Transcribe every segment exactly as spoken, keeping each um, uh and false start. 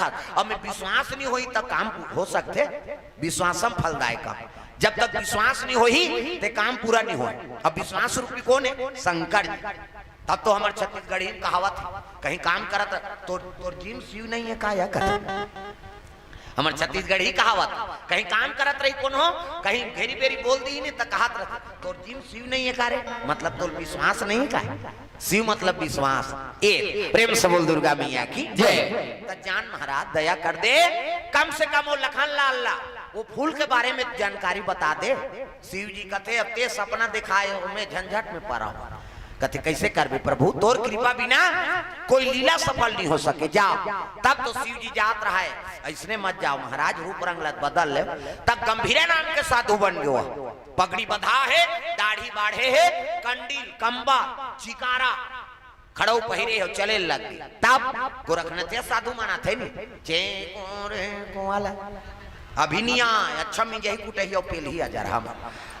अब मैं विश्वास नहीं होई त काम हो सकथे? विश्वासम फलदायकम। जब तक विश्वास नहीं होही ते काम पूरा नहीं होय। अब विश्वास रूपी कौन है? शंकर जी। तब तो हमर छत्तीसगढ़ी में कहावत है, कहीं काम करत रह, तोर तोर जीम शिव नहीं है का या कथे? हमर छत्तीसगढ़ी कहावत, कहीं काम करत रही कोनो, कहीं घेरी बेरी बोल दी नहीं त कहत रह, तोर जीम शिव नहीं है का रे? मतलब तोर विश्वास नहीं का है? शिव मतलब विश्वास। ए प्रेम से बोल दुर्गा मैया की जय। त जान महाराज दया कर दे, कम से कम वो लखन लाल ला वो फूल के बारे में जानकारी बता दे। शिव जी कथे अब ते सपना दिखाए हो, मैं झंझट में पड़ा हूँ। कथे कैसे करबे प्रभु, तोर कृपा बिना कोई लीला सफल नहीं हो सके। जाओ। तब तो शिव जी जात रहा है, ऐसने मत जाओ महाराज, रूप रंग लत बदल ले। तब गंभीरा नाम के साधु बन गयो, पगड़ी बधा है, दाढ़ी बाढ़े है, कंडील कंबा चिकारा खड़ाऊ पहिरे हो, चले लग गए। तब गोरखनाथ साधु मन आथे नहीं, चे कोरे कोवाला अभी नहीं आए, अच्छा में यही कुटही और पेल ही हजार हम।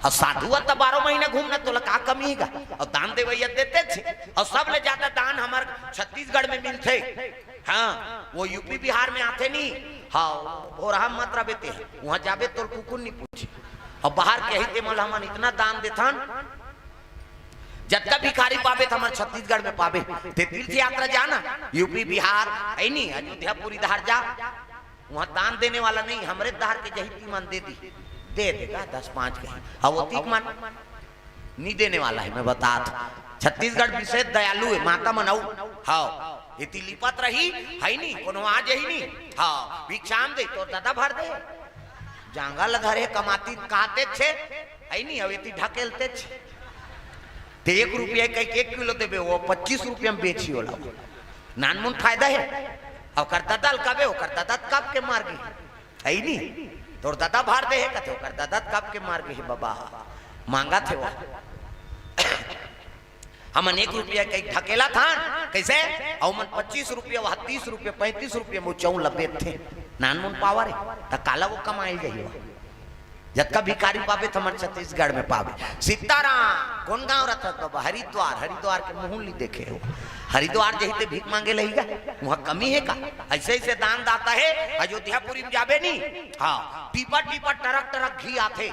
और साधु त बारह महीना घूमना तोला का कमी है का? और दान देवैया देते थे, और सब ले ज्यादा दान हमार छत्तीसगढ़ में मिलते। हाँ, वो यूपी बिहार में आते नहीं। हाँ, भोरहा मत रबे ते, वहां जाबे तोल कुकुर नहीं पूछे। और बाहर के ही ते मल हमन इतना दान देथन, जतका भिखारी पाबे त हमर छत्तीसगढ़ में पाबे। ते तीर्थ यात्रा जाना, यूपी बिहार है नहीं, अयोध्यापुरी धार जा, वहां दान देने वाला नहीं, हमरे धार के जही तीमन दे दी, दे देगा दस पांच कहीं। अब वो तीमन नहीं देने वाला है, मैं बता था। छत्तीसगढ़ विशेष दयालु है, माता मन अउ। हाँ, इति लिपत रही, है नहीं, कोनो आ जही नहीं। हाँ, भिक्षाम दे, तोर दादा भर दे। जांगा ल धरे कमाती काते छे, है नहीं, अब इति ढकेलते छे। ते एक रुपया कह के एक किलो देबे, वो पच्चीस रुपया में बेची होला। नानमुन फायदा है। ओकर दादा ल कबे, ओकर दादा त कब के मर गई, है नहीं? तोर दादा भार दे है कथे, ओकर दादा त कब के मर गई है बाबा, मांगा थे वो। हमन एक रुपया के ढकेला थान, कैसे? अउ मन पच्चीस रुपया, वह तीस रुपया, पैंतीस रुपया में चाउर ल बेचथे। नानमुन पावर है, त काला वो कमाई जाही वो। जतका भिखारी पाबे त हमर छत्तीसगढ़ में पाबे। सीताराम, कौन गांव रहता बाबा? हरिद्वार, हरिद्वार के मुहूं ली देखे हो। हरिद्वार जही ते भीख मांगे लही गा, वहां कमी है का? ऐसे ऐसे दान दाता है, अयोध्यापुरी में जाबे नहीं। हाँ, टीपा टीपा टरक टरक घी आथे।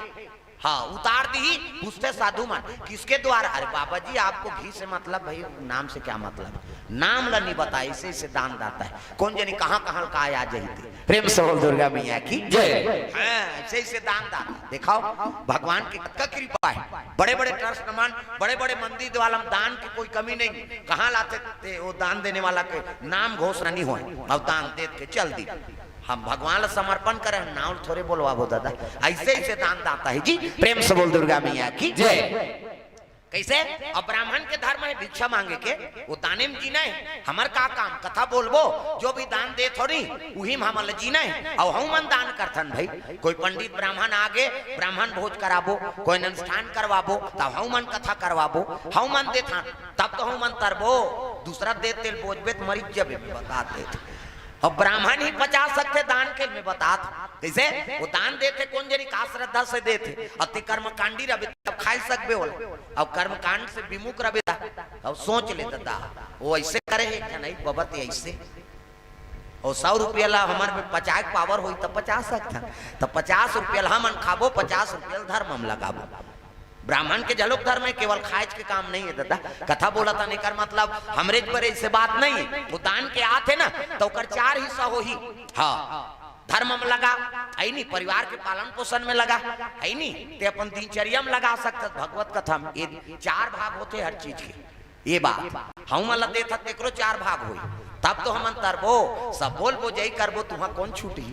हाँ, उतार दी, पूछते साधु मन, किसके द्वारा? अरे बाबा जी, आपको घी से मतलब भाई, नाम से क्या मतलब? नाम ला नहीं बताए, ऐसे ऐसे दान दाता है। कौन जनी कहाँ कहाँ का आ जाही ते। प्रेम से बोल दुर्गा मैया की जय। हाँ, ऐसे ऐसे दान दाता। दिखाओ, भगवान की कतका कृपा है। बड़े बड़े ट्रस्ट मन, बड़े बड़े मंदिर वाला में दान की कोई कमी नहीं। कहाँ लाते ते वो दान देने वाला के नाम घोषणा नहीं होए, अब दान दे के चल दी। हम भगवान ला समर्पण करे, हम नाव थोरे बोलवाबो दादा। ऐसे ऐसे दान दाता है जी। प्रेम से बोल दुर्गा मैया की जय। कैसे? अब ब्राह्मण के धर्म है भिक्षा मांगे के, वो दाने में जीना है। हमर का काम, कथा बोलबो, जो भी दान दे थोड़ी, उही में हमन ला जीना है। अउ हऊ मन दान करथन भाई, कोई पंडित ब्राह्मण आगे, ब्राह्मण भोज कराबो, कोई अनुष्ठान करवाबो, तब हऊ मन कथा करवाबो, हऊ मन देथन, तब तो हऊ मन तरबो। दूसरा दे तेल बोझबे त मरिच जबे, बता देत। अब ब्राह्मण ही पचा सकथे दान के, मैं बतात। कैसे? वो दान देथे, कौन जनी का श्रद्धा से देथे। अति कर्मकांडी रबे, तब खाई सकबे ओला। अब कर्मकांड से विमुख रबे ता, अब सोच ले दादा, वो ऐसे करे है क्या नहीं, बबत ऐसे। और सौ रुपया ला हमर में पचाए के पावर होई, तब पचास सकथन। तब पचास रुपया ला हमन खाबो, पचास रुपया ला धर्म में लगाबो। ब्राह्मण के झलोक धर्म है, केवल खाएच के काम नहीं है दादा। कथा बोला था, एकर मतलब हमरे बरे से बात नहीं है। वो दान के आथे ना, तो ओकर चार हिस्सा होही। हाँ, धर्म में लगा, है नी, परिवार के पालन पोषण में लगा, है नी, ते अपन दिनचर्या में लगा सकत, भगवत कथा में। ये चार भाग होते हर चीज के। ये बात, हम ला देत हत, तेकरो चार भाग होई, तब तो हमन तरबो, सब बोल बोझई करबो, तुहा कौन छूटी?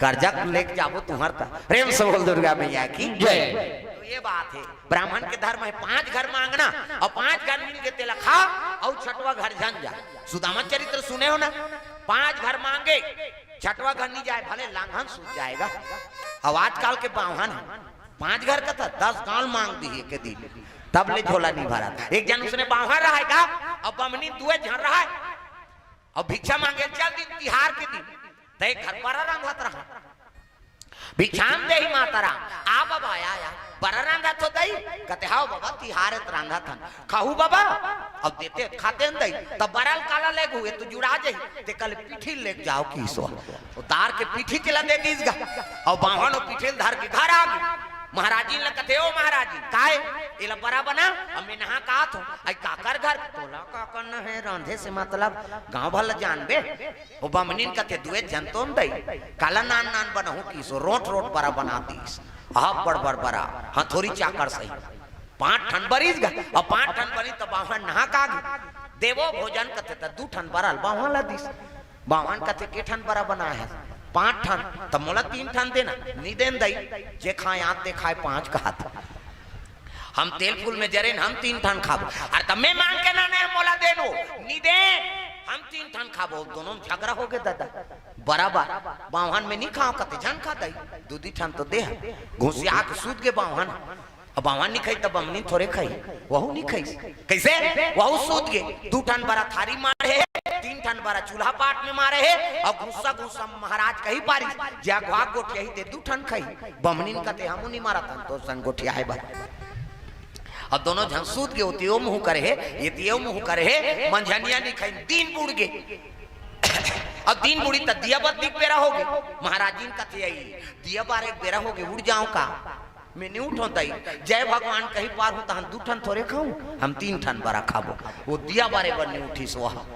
कर्जा लेके जाबो तुहर त। प्रेम से बोल दुर्गा मैया की जय। तो ये बात है, ब्राह्मण के धर्म है, पांच घर मांगना और पांच घर मिल के तेला खा और छठवा घर झन जा। सुदामा चरित्र सुने हो ना, पांच घर मांगे, छठवा घर नहीं जाए, भले लांघन सूझ जाएगा। अब आजकल के बावहन है, पांच घर का था, दस गांव मांग दी एक दिन, तब ले झोला नहीं भरा। एक जन उसने बावहन रहा है का, अब बमनी दुए झन रहा है, अब भिक्षा मांगे चल दिन तिहार के दिन, तो एक घर पर रंगत रहा। भिक्षाम देहि मातरम। आ बाबा, आ, आ, बरा रांधत हो दई? कथे, हव बाबा, तिहार ए त रांधत हन। खाहू बाबा? अब देते खाते हन दई। त बरा ल काला लेगहू, ए तो जुड़ा जही, तेकर ले पीठी ल लेग जाव किहिस। ओ दार के पीठी तेला दे दिस गा। अउ बाम्हन ओ पीठी ल धर के घर आ गे। महाराजिन ल कथे, ओ महाराजिन, काय? एला बरा बना, अब मैं नहा के आत हंव। अई काकर घर? तोला का करना हे, रांधे से मतलब, गांव भर ल जानबे। ओ बम्हनिन कथे, दुए झन तोन दई, काला नान नान बनाहूं किहिस, रोंठ रोंठ बरा बना दिस। अब्बड़ बड़ बरा, हथौरी चाकर सही। पांच ठन बरिस गा, अउ पांच ठन बनिस त बाम्हन नहा के आ गे। देवो भोजन कथे त दू ठन बरा ल बाम्हन ल दिस। बाम्हन कथे, के ठन बरा बनाय हस? पांच ठन। त मोला तीन ठन देना। नी देन दई, जे खाय आंत ते खाय पांच कहत। हम तेल फूल में जरेन, हम तीन ठन खाबो। अरे त मैं मांग के लाने हंव, मोला देन ओ। नी देन, हम तीन ठन खाबो। दोनों में झगरा होगे ददा। बराबर। बाम्हन मैं नी खांव कथे, झन खा दई। दू दी ठन तो दे हंव। घुसिया के सूत गे बाम्हन। अब बाम्हन नी खाही त बम्हनिन थोरे खाही। वहू नी खाही। कइसे? वहू सूत गे। दू ठन बरा थारी माढ़े हे, तीन ठन बरा चूल्हा पाट में मारे हे, अउ घुस्सा घुस्सा महाराज कहि पारिस, जे अघवा गोठियाही ते दू ठन खाही। बम्हनिन कथे, हमू नी मारत हन, तोर संग गोठियाहे बर। अब दोनों झन सूत गे, ओती ओ मुंह करे हे, एती ओ मुंह करे हे, मंझनिया नी खाइन, दिन बुड़ गे। अब दिन बुड़ी त दिया बत्ती के बेरा होगे। महाराजिन कथे, अई दिया बारे के बेरा होगे, उठ जांव का? मैं नी उठंव दई, जय भगवान कहि पारहूं, तहन दू ठन थोरे खाहूं, हम तीन ठन बरा खाबो। ओ दिया बारे बर नी उठिस ओ ह।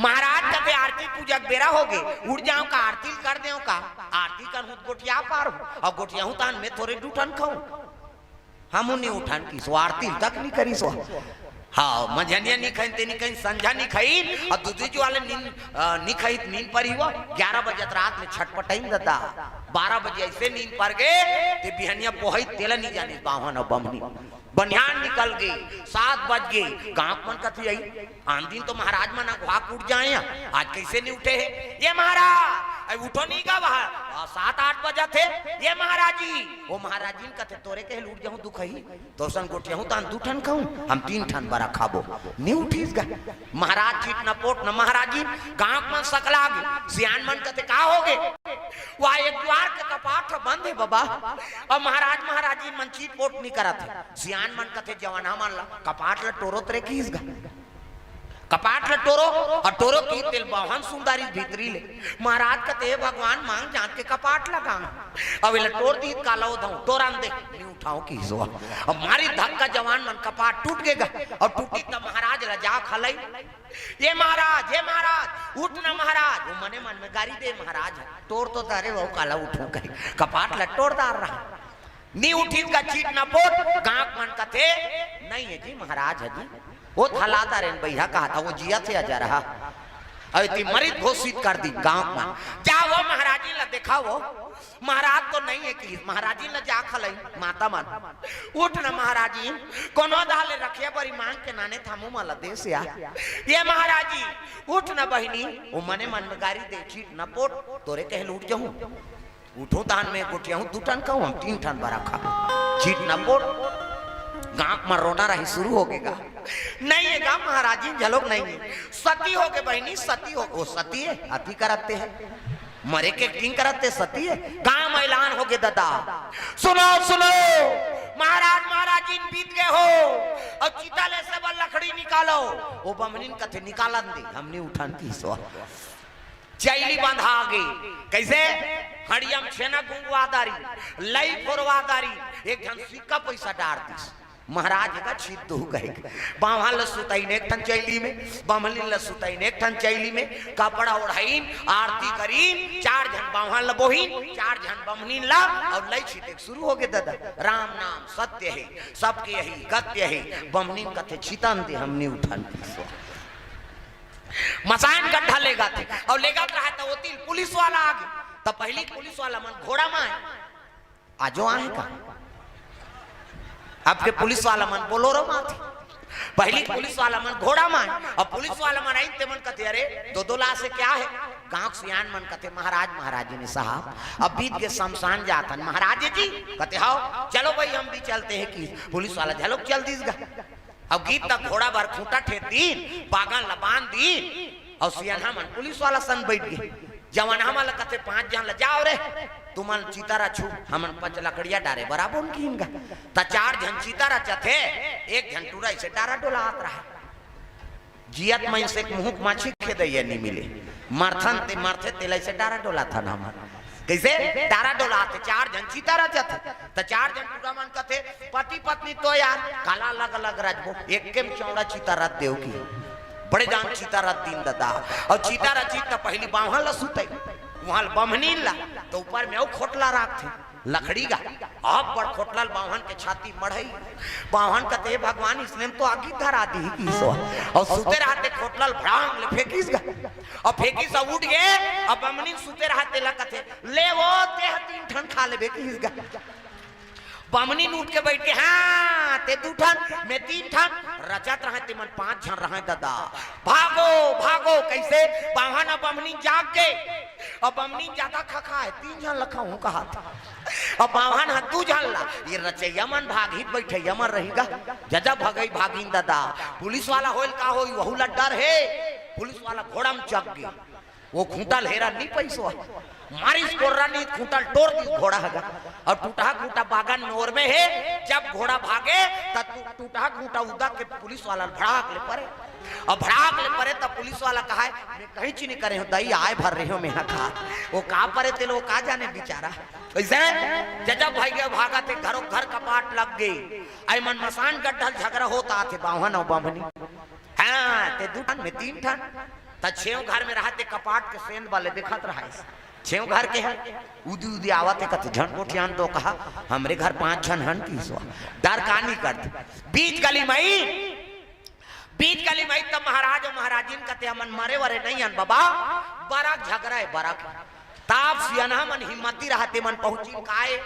महाराज कथे, आरती पूजा के बेरा होगे, उठ जांव का, आरती ल कर देंव का? आरती करहूं त गोठिया पारहूं, अउ गोठियाहूं तहन मैं थोरे दू ठन खाहूं। हमू नी उठन किहिस ओ, आरती तक नी करिस ओ। हव, मंझनिया नी खाइन, ते नी खाइन, संझा नी खाइन, अउ दूधी जुवाले नींद, अ, नी खाइन, नींद परिस ओ, ग्यारह बजे रात में छटपटाइन ददा। बारह बजे अइसे नींद पर गे, ते बिहनिया पोहई तेला नी जानिस बाम्हन अउ बम्हनिन। बनिहान निकल गे, सात बज गे, गांव के मन कथे, अई आन दिन तो महाराज मन अघवा के उठ जाय, आज कइसे नी उठे हे? ये महाराज, अई उठो नी गा, सात आठ बजत हे। ये महाराजी, ओ महाराजिन कथे, तोरे कहे ले उठ जाहूं दुखही, तोर संग गोठियाहूं तहन दू ठन खाहूं, हम तीन ठन बरा खाबो। नी उठिस गा। महाराज चित न पोट न महाराजिन, गांव के मन सकला गे, सियान मन कथे, का होगे? ओ एक दुवार के कपाट ह बंद हे बबा। अउ महाराज महाराजिन मन चित पोट नी करत हे। सियान मन कथे, जवाना मन ला कपाट ला टोरो तरे किहिस गा। कपाट ल टोरो, अउ टोरो किहिस तेला बाम्हन सुन डारिस भीतरी ले। महाराज कथे, हे भगवान, मांग जांच के कपाट ल गा। अब एला टोर दिही त काला ओधंव, टोरन दे, नी उठंव किहिस ओ। अब मारिस धक्का, जवान मन कपाट टूट गे गा, अउ टूटिस त महाराज ल जाके हलइस। ये महाराज, हे महाराज, उठ ना महाराज। ओ मने मन में गारी दे महाराज, टोर तो डारे हंव, काला उठंव कहि, कपाट ल टोर डारे रहेंव। नी उठिस गा चित न पोट, गांव के मन कथे, नइ हे जी महाराज ह जी, ओ त हला डारेन बइहा कहत हे, ओ जियत हे अजा रहा। अउ एती मरित घोषित कर दिस गांव के मन। जाव ओ महाराजिन ल देखाव ओ। महाराज तो नइ हे किहिस, महाराजिन ल जाके हलइस माता मन। उठ न महाराजिन, कोनो डाहर ले रखिया बरी मांग के लाने त हमू मन ल देस या। ये महाराजी, उठ न बहिनी, ओ मने मन में गारी दे चित न पोट, तोरे कहे ले उठ जाहूं। उठहूं तहन मैं गोठियाहूं दू ठन खाहूं, हम तीन ठन बरा खाबो। चित न पोट, गांव के मन रोना रही सुरू होगे गा। नइ हे गा महाराजिन, झलोक नइ हे। सती होगे बहिनी, सती होगे। ओ सती हे, अति करत हे। मरे के acting करत हे, सती हे। गांव में ऐलान होगे ददा। सुनो, सुनो, महाराज महाराजिन बीत गे हो, अउ चिता लेसे बर लकड़ी निकालो। ओ बम्हनिन कथे निकालन दे, हम नी उठन किहिस ओ। चइली बंधागे। कइसे? हड़िया म छेना गुंगवा डारिस, लई फोरवा डारिस, एक झन सिक्का पइसा डार दिस। महाराज का छित दू कहे। बाम्हन ल सुतइन एक ठन चइली में, बम्हनिन ल सुतइन एक ठन चइली में, कपड़ा ओढ़इन, आरती करिन, चार झन बाम्हन ल बोहिन, चार झन बम्हनिन ल, अउ लई छितेक सुरू होगे ददा। राम नाम सत्य हे, सबके यही गत्य हे। बम्हनिन कथे छितन दे, हम नी उठन किहिस ओ। मसान गड्ढा लेगथे, अउ लेगत रहय त ओती ले पुलिस वाला आगे। त पहिली पुलिस वाला मन घोड़ा म आय, आजो आहे का? अब के पुलिस वाला मन बोलोरो म आथे। पहिली पुलिस वाला मन घोड़ा म आय, अउ पुलिस वाला मन आइन ते मन कथे, अरे, दो दो लाश हे, क्या हे? गांव के सियान मन कथे, महाराज, महाराजिन हे साहब, अब बीत गे शमशान जाथन। महाराज जी, कथे, हव, चलो भई, हम भी चलते हैं किहिस पुलिस वाला, झलोक चल दिस गा। अब गिस त घोड़ा बर खूंटा ठेंस दिन, बागन ल बांध दिन, अउ सियनहा मन पुलिस वाला संग बइठ गे। जवान हमन ल कथे, "पांच झन ल जाव रे, तुमन चिता रचहू, हमन पच लकड़िया डारे बर आबोन," किहिन गा। त चार झन चिता रचथे, एक झन टूरा अइसे डारा डोलात रहय। जियत मइनसे के मुहूं के माछी खेदइया नी मिले। मरथन ते मरथे, तेला अइसे डारा डोलाथन हमन। कइसे? डारा डोलाथे, चार झन चिता रचथे। त चार झन टूरा मन कथे, "पति पत्नी तो यार, काला अलग-अलग रचबो, एके म चौड़ा चिता रच देव," किहिन। बड़े जान चिता रच दिन ददा। अउ चिता रचिस त पहिली बाम्हन ल सुतई, उहां ल बम्हनीन ल, त ऊपर में अउ खोटला राखथे। लकड़ी गा, अब्बड़ खोटला ल बाम्हन के छाती मढ़ई। बाम्हन कथे, "भगवान, इसने म तो आगी धरा दिही," किहिस ओ। अउ सुते रहत खोटला ल भड़ांग ले फेंकिस गा। अउ फेंकिस अउ उठ गे, अउ बम्हनीन सुते रहत तेला कथे, "ले वो, तें ह तीन ठन खा लेबे," किहिस गा। बम्हनीन उठ के बइठ गे, "हां, तें दू ठन, मैं तीन ठन।" रचत रहय, तेमन पांच झन रहय ददा। "भागो, भागो।" कइसे? बाम्हन अउ बम्हनीन जाग गे। अउ बम्हनीन जादा खखाय, "तीन झन ल खाहूं," कहत। अउ बाम्हन ह दू झन ला, ये रचइया मन भागही त बइठइया मन रही गा। जजा भगई भागिन ददा। पुलिस वाला होय ल का होय, वहू ला डर हे। पुलिस वाला घोड़ा म चघ गे। ओ खूंटा ल हेरन नी पइस ओ। मारिस कोर्रा नी, खूंटा ल टोर दिस घोड़ा ह गा। अउ टूटहा खूंटा बागन में ओरमे हे। जब घोड़ा भागे, त टू-, टूटहा खूंटा उदक के पुलिस वाला ल भड़ाक ले परे। अउ भड़ाक ले परे, त पुलिस वाला कहय, "मैं कहींच नी करे हंव दई, आय भर रेहेंव मेंहा," कहा। ओ का परे तेला ओ का जाने बिचारा। अइसे जजा भइगे भागथे, घरो घर कपाट लग गे। अइ मन मसान गड्ढा ल झगरा होत आथे, बाम्हन अउ बम्हनी। "हां, तें दू ठन, मैं तीन ठन।" त छेंव घर में रहय ते कपाट के सेंध बले देखत रहय। छेंव घर के हे, उदी उदी आवत हे, कथे, "झन गोठियान तो कहा, हमरे घर पांच झन हन," किहिस ओ। डर का नी करथे। बीच गली मइस, बीच गली मइस त महाराज अउ महाराजिन कथे, "हमन मरे वरे नइ हन बबा, बरा के झगरा हे, बरा के।" तब सियनहा मन हिम्मती रहय तेमन पहुंचिन, "काय,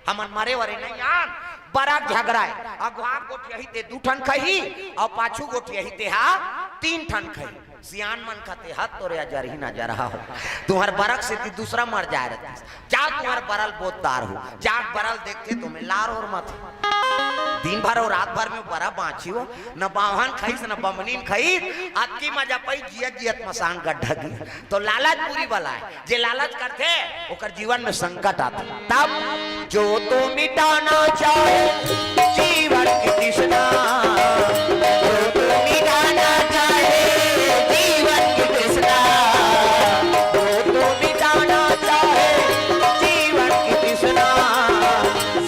हमन मरे वरे नइ हन, बरा के झगरा हे। अगुवा गोठियाही ते दू ठन खइही, अउ पाछू गोठियाही तेहा तीन ठन खइही।" सियान मन कथे, "हद तोरे अजरही नजरहा हो, तुंहर बरा के सेती दूसरा मर जाय रहतिस। जा तुंहर बरा ल बोत डारहू।" जा बरा ल देखथे त ओमे लार ओरमत हे। दिन भर अउ रात भर में बरा बांचिस ओ, न बाम्हन खइस, न बम्हनीन खइस, अतकी मजा पइस, जियत जियत मसान गड्ढा गे। त लालच बुरी बला हे, जे लालच करथे, ओकर जीवन में संकट आथे। तब जो तो मिटाना चाहे जीवन की तृष्णा, जो तो मिटाना चाहे जीवन की तृष्णा, जो तो मिटाना चाहे जीवन की तृष्णा,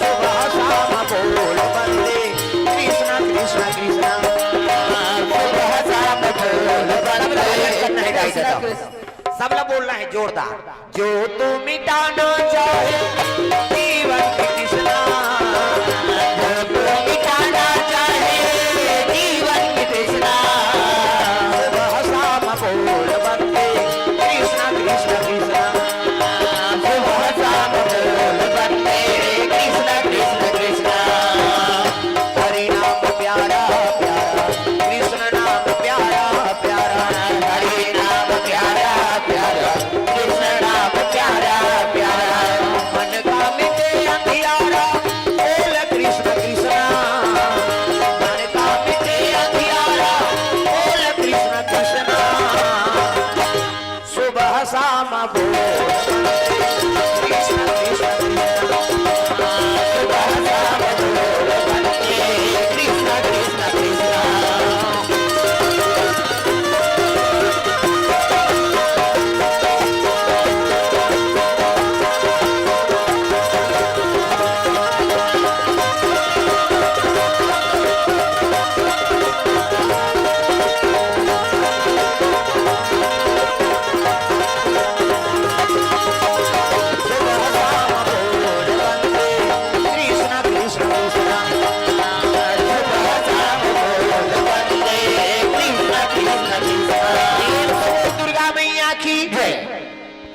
सुबह शाम बोल बंदे कृष्णा कृष्णा कृष्णा, सुबह शाम बोल बंदे कृष्णा कृष्णा। सबला बोलना हे जोरदार। जो तू मिटाना चाहे जीवन की तृष्णा, जो तू मिटाना चाहे जीवन की तृष्णा, सुबह शाम बोल बंदे कृष्णा कृष्णा कृष्णा, सुबह शाम बोल बंदे कृष्णा कृष्णा कृष्णा। हरि नाम प्यारा प्यारा, कृष्ण नाम प्यारा प्यारा, हरि नाम प्यारा प्यारा, कृष्ण नाम प्यारा प्यारा। मन का मिटे अंधियारा, बोल कृष्ण कृष्ण। मन का मिटे अंधियारा, बोल कृष्ण कृष्ण। सुबह शाम बोल कृष्ण कृष्ण कृष्ण। सुबह शाम बोल कृष्ण कृष्ण कृष्ण। दुर्गा मैया की जय।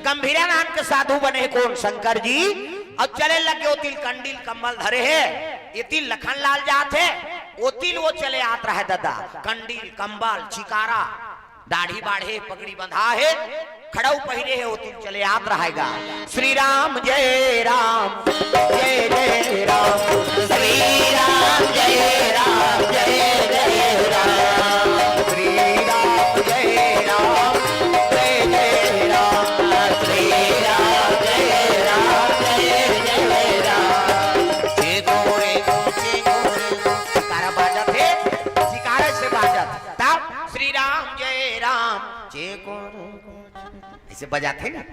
गंभीरानंद के साधु बने हे कोन? शंकर जी। अउ चले लगे, ओतिल कंडील कंबल धरे हे, एतिल लखन लाल जात हे, ओतिल वो चले आत रहे ददा, कंडील कंबल चिकारा, दाढ़ी बाढ़े, पगड़ी बंधा हे, खड़ाऊ पहिरे हे, ओतिल चले आत रहेगा। श्री राम जय राम, जय जय राम, श्री राम जय राम, जय जय राम, श्री राम जय राम, जय जय राम, से बजाथे ना,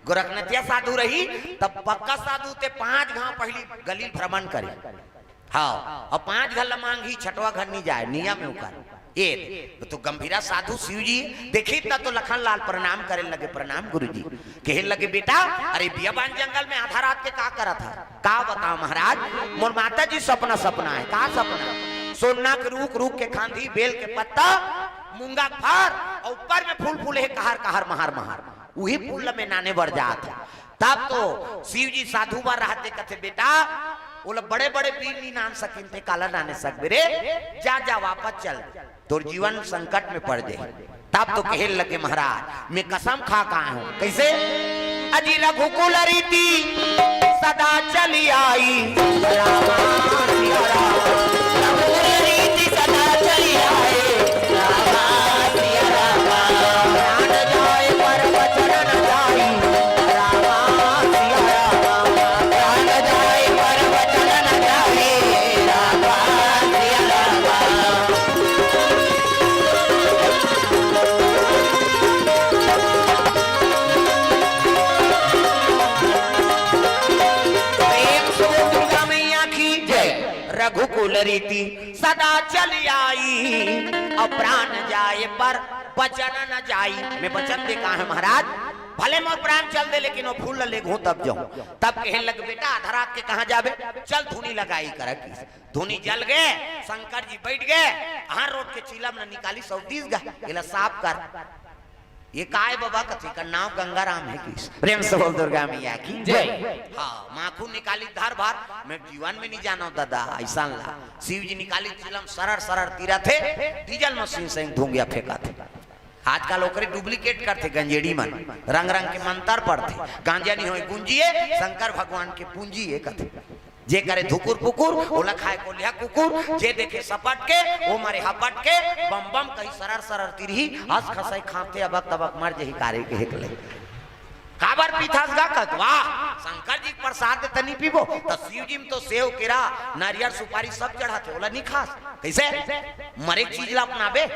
गोरखनथिया साधु रही, तब पक्का साधु ते पांच घांव पहिली गली भ्रमण करे। हाँ, अउ पांच घर ल मांगही, छठवा घर नी जाय, नियम हे ओकर। ए, तो गंभीरा साधु शिव जी देखिस ना, तो लखन लाल प्रणाम करे लगे, "प्रणाम गुरु जी।" कहे लगे, "बेटा, अरे बियाबान जंगल में आधा रात के का करत हस?" "का बतावंव महाराज, मोर माता जी सपना, सपना हे।" "का सपना?" "सोन्ना के रूख, रूख के खांधी, बेल के पत्ता, मूंगा के फर, अउ ऊपर में फूल फूले हे, कहर कहर, महर महर, उही फूल ल में नाने बर जात हंव।" तब तो शिव जी साधु बर रहते, कथे, "बेटा, ओला बड़े बड़े बीर नी नान सकिन, ते काला नाने सकबे रे? जा, जा, वापस चल, तोर जीवन संकट में पड़ जाही।" तब तो कहे लगे, "महाराज, में कसम खा के आय हंव।" कइसे? "अजी रघुकुल रीति सदा चली आई।" रामा सिया रामा। रघुकुल रीति सदा चली आई। रामा सिया रामा। प्राण जाए पर वचन न जाई। रामा सिया रामा। प्राण जाए पर वचन न जाई। रामा सिया रामा। प्रेम से बोल दुर्गा मैया की जय। रघुकुल रीति सदा चली आई, अउ प्राण जाए पर वचन न जाई। में वचन दे के आय हंव महाराज, भले मोर प्राण चल दे, लेकिन ओ फूल ल लेगहूं तब जाहूं। तब कहे लगे, "बेटा, आधा रात के कहां जाबे? चल धुनी लगाई करक।" धुनी जल गे, शंकर जी बइठ गे, हां रोट के चिलम ल निकालिस अउ दीस गा, "एला साफ कर।" "ए काय बबा?" कथे, "एकर नांव गंगाराम हे।" कहिस। प्रेम से बोल दुर्गा मैया की जय। हां, माखुर निकालिस धर भर, में जीवन में नी जानंव ददा अइसन ला। शिव जी निकालिस चिलम, सरर सरर तीरत हे, डीजल मशीन सही धुंगिया फेंकत हे। आजकल ओकरे duplicate करथे गंजेड़ी मन, रंग रंग के मंतर पढ़थे, "गांजा नी होय गुंजी ए, शंकर भगवान के पूंजी ए," कथे। "जे करे धुकुर पुकुर, ओला खाय कोलिहा कुकुर, जे देखे सपट के, ओ मरे हपट के, बम बम कही सरर सरर तीरही, हंस खसई खांते अबक तबक मर जही कारे के हेकले।" "काबर पीथस गा?" कथे, "वाह, शंकर जी के प्रसाद त नी पीबो?" त शिव जी में तो सेव, केरा, नारियल, सुपारी सब चढ़ाथे, ओला नी खास। कइसे? मरे के चीज ला अपनाबे।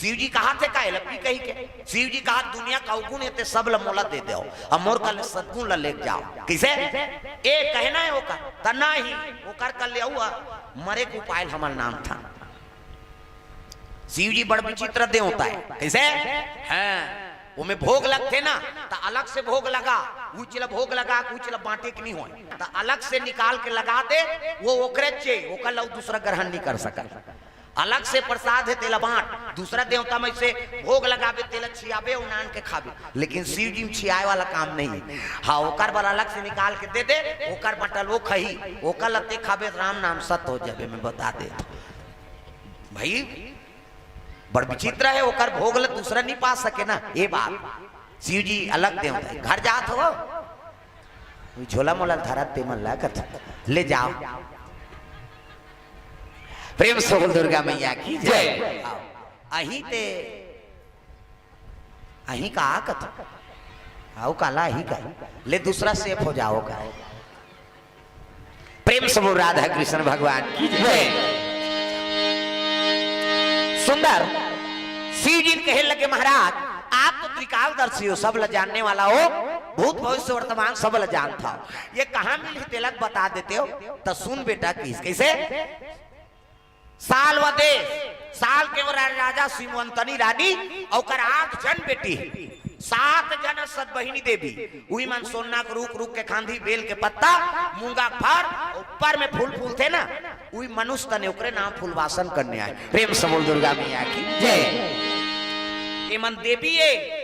शिव जी कहाथे का एला पी कहिके? शिव जी कहाथे दुनिया के अवगुण हे ते सब ल मोला दे देव, अउ मोर कर ले सद्गुण ल लेके जाव। कइसे? ए कहना हे ओकर, त नहीं, ओकर कर ले अउ मरे के उपाय ल हमर नानथन। शिव जी बड़ विचित्र देवता हे। कइसे? हां, ओमे भोग लगथे ना, त अलग से भोग लगा, उच ल भोग लगा, उच ल बांटे के नी होय, त अलग से निकाल के लगा दे, ओ ओकरे चे, ओकर ल अउ दूसरा ग्रहण नी कर सकय। अलग से प्रसाद हे, तेला बांट, दूसरा देवता में से भोग लगाबे, तेला छियाबे अउ नान के खाबे, लेकिन शिव जी में छियाए वाला काम नहीं हे। हां, ओकर बर अलग से निकाल के दे दे, ओकर बंटल ओ खही, ओकर ल ते खाबे, राम नाम सत हो जाबे, में बता देत हंव। भाई, बड़ विचित्र हे, ओकर भोग ल दूसरा नी पा सके ना, ए बात। शिव जी अलग देवता हे, घर जात हव, ओ झोला मोला धरत ते मन ला कथे, "ले जाव।" प्रेम से बोल दुर्गा मैया की जय। जय। अहीं ते, अहीं का कथे? अउ काला अहीं का? ले दूसरा safe हो जाव का। प्रेम से बोल राधा कृष्ण भगवान की जय। सुंदर शिव जी कहे लगे, "महाराज, आप तो त्रिकालदर्शी हो, सब ल जानने वाला हो, भूत भविष्य वर्तमान सब ल जानथव। ए कहां मिलही तेला बता देतेव।" त सुन बेटा, कहिस कइसे? साल व देश, साल के वो रा-, राजा सिमवंतनी रानी, अउ ओकर आठ झन बेटी, सात झन सतबहिनी देवी, उही मन सोन्ना के रूख, रूख के खांधी, बेल के पत्ता, मूंगा के फर, ऊपर में फूल फूलथे ना, उही मनुष्य तने ओकरे नाम फूलवासन कन्या हे। प्रेम से बोल दुर्गा मैया की जय। ए मन देवी ए,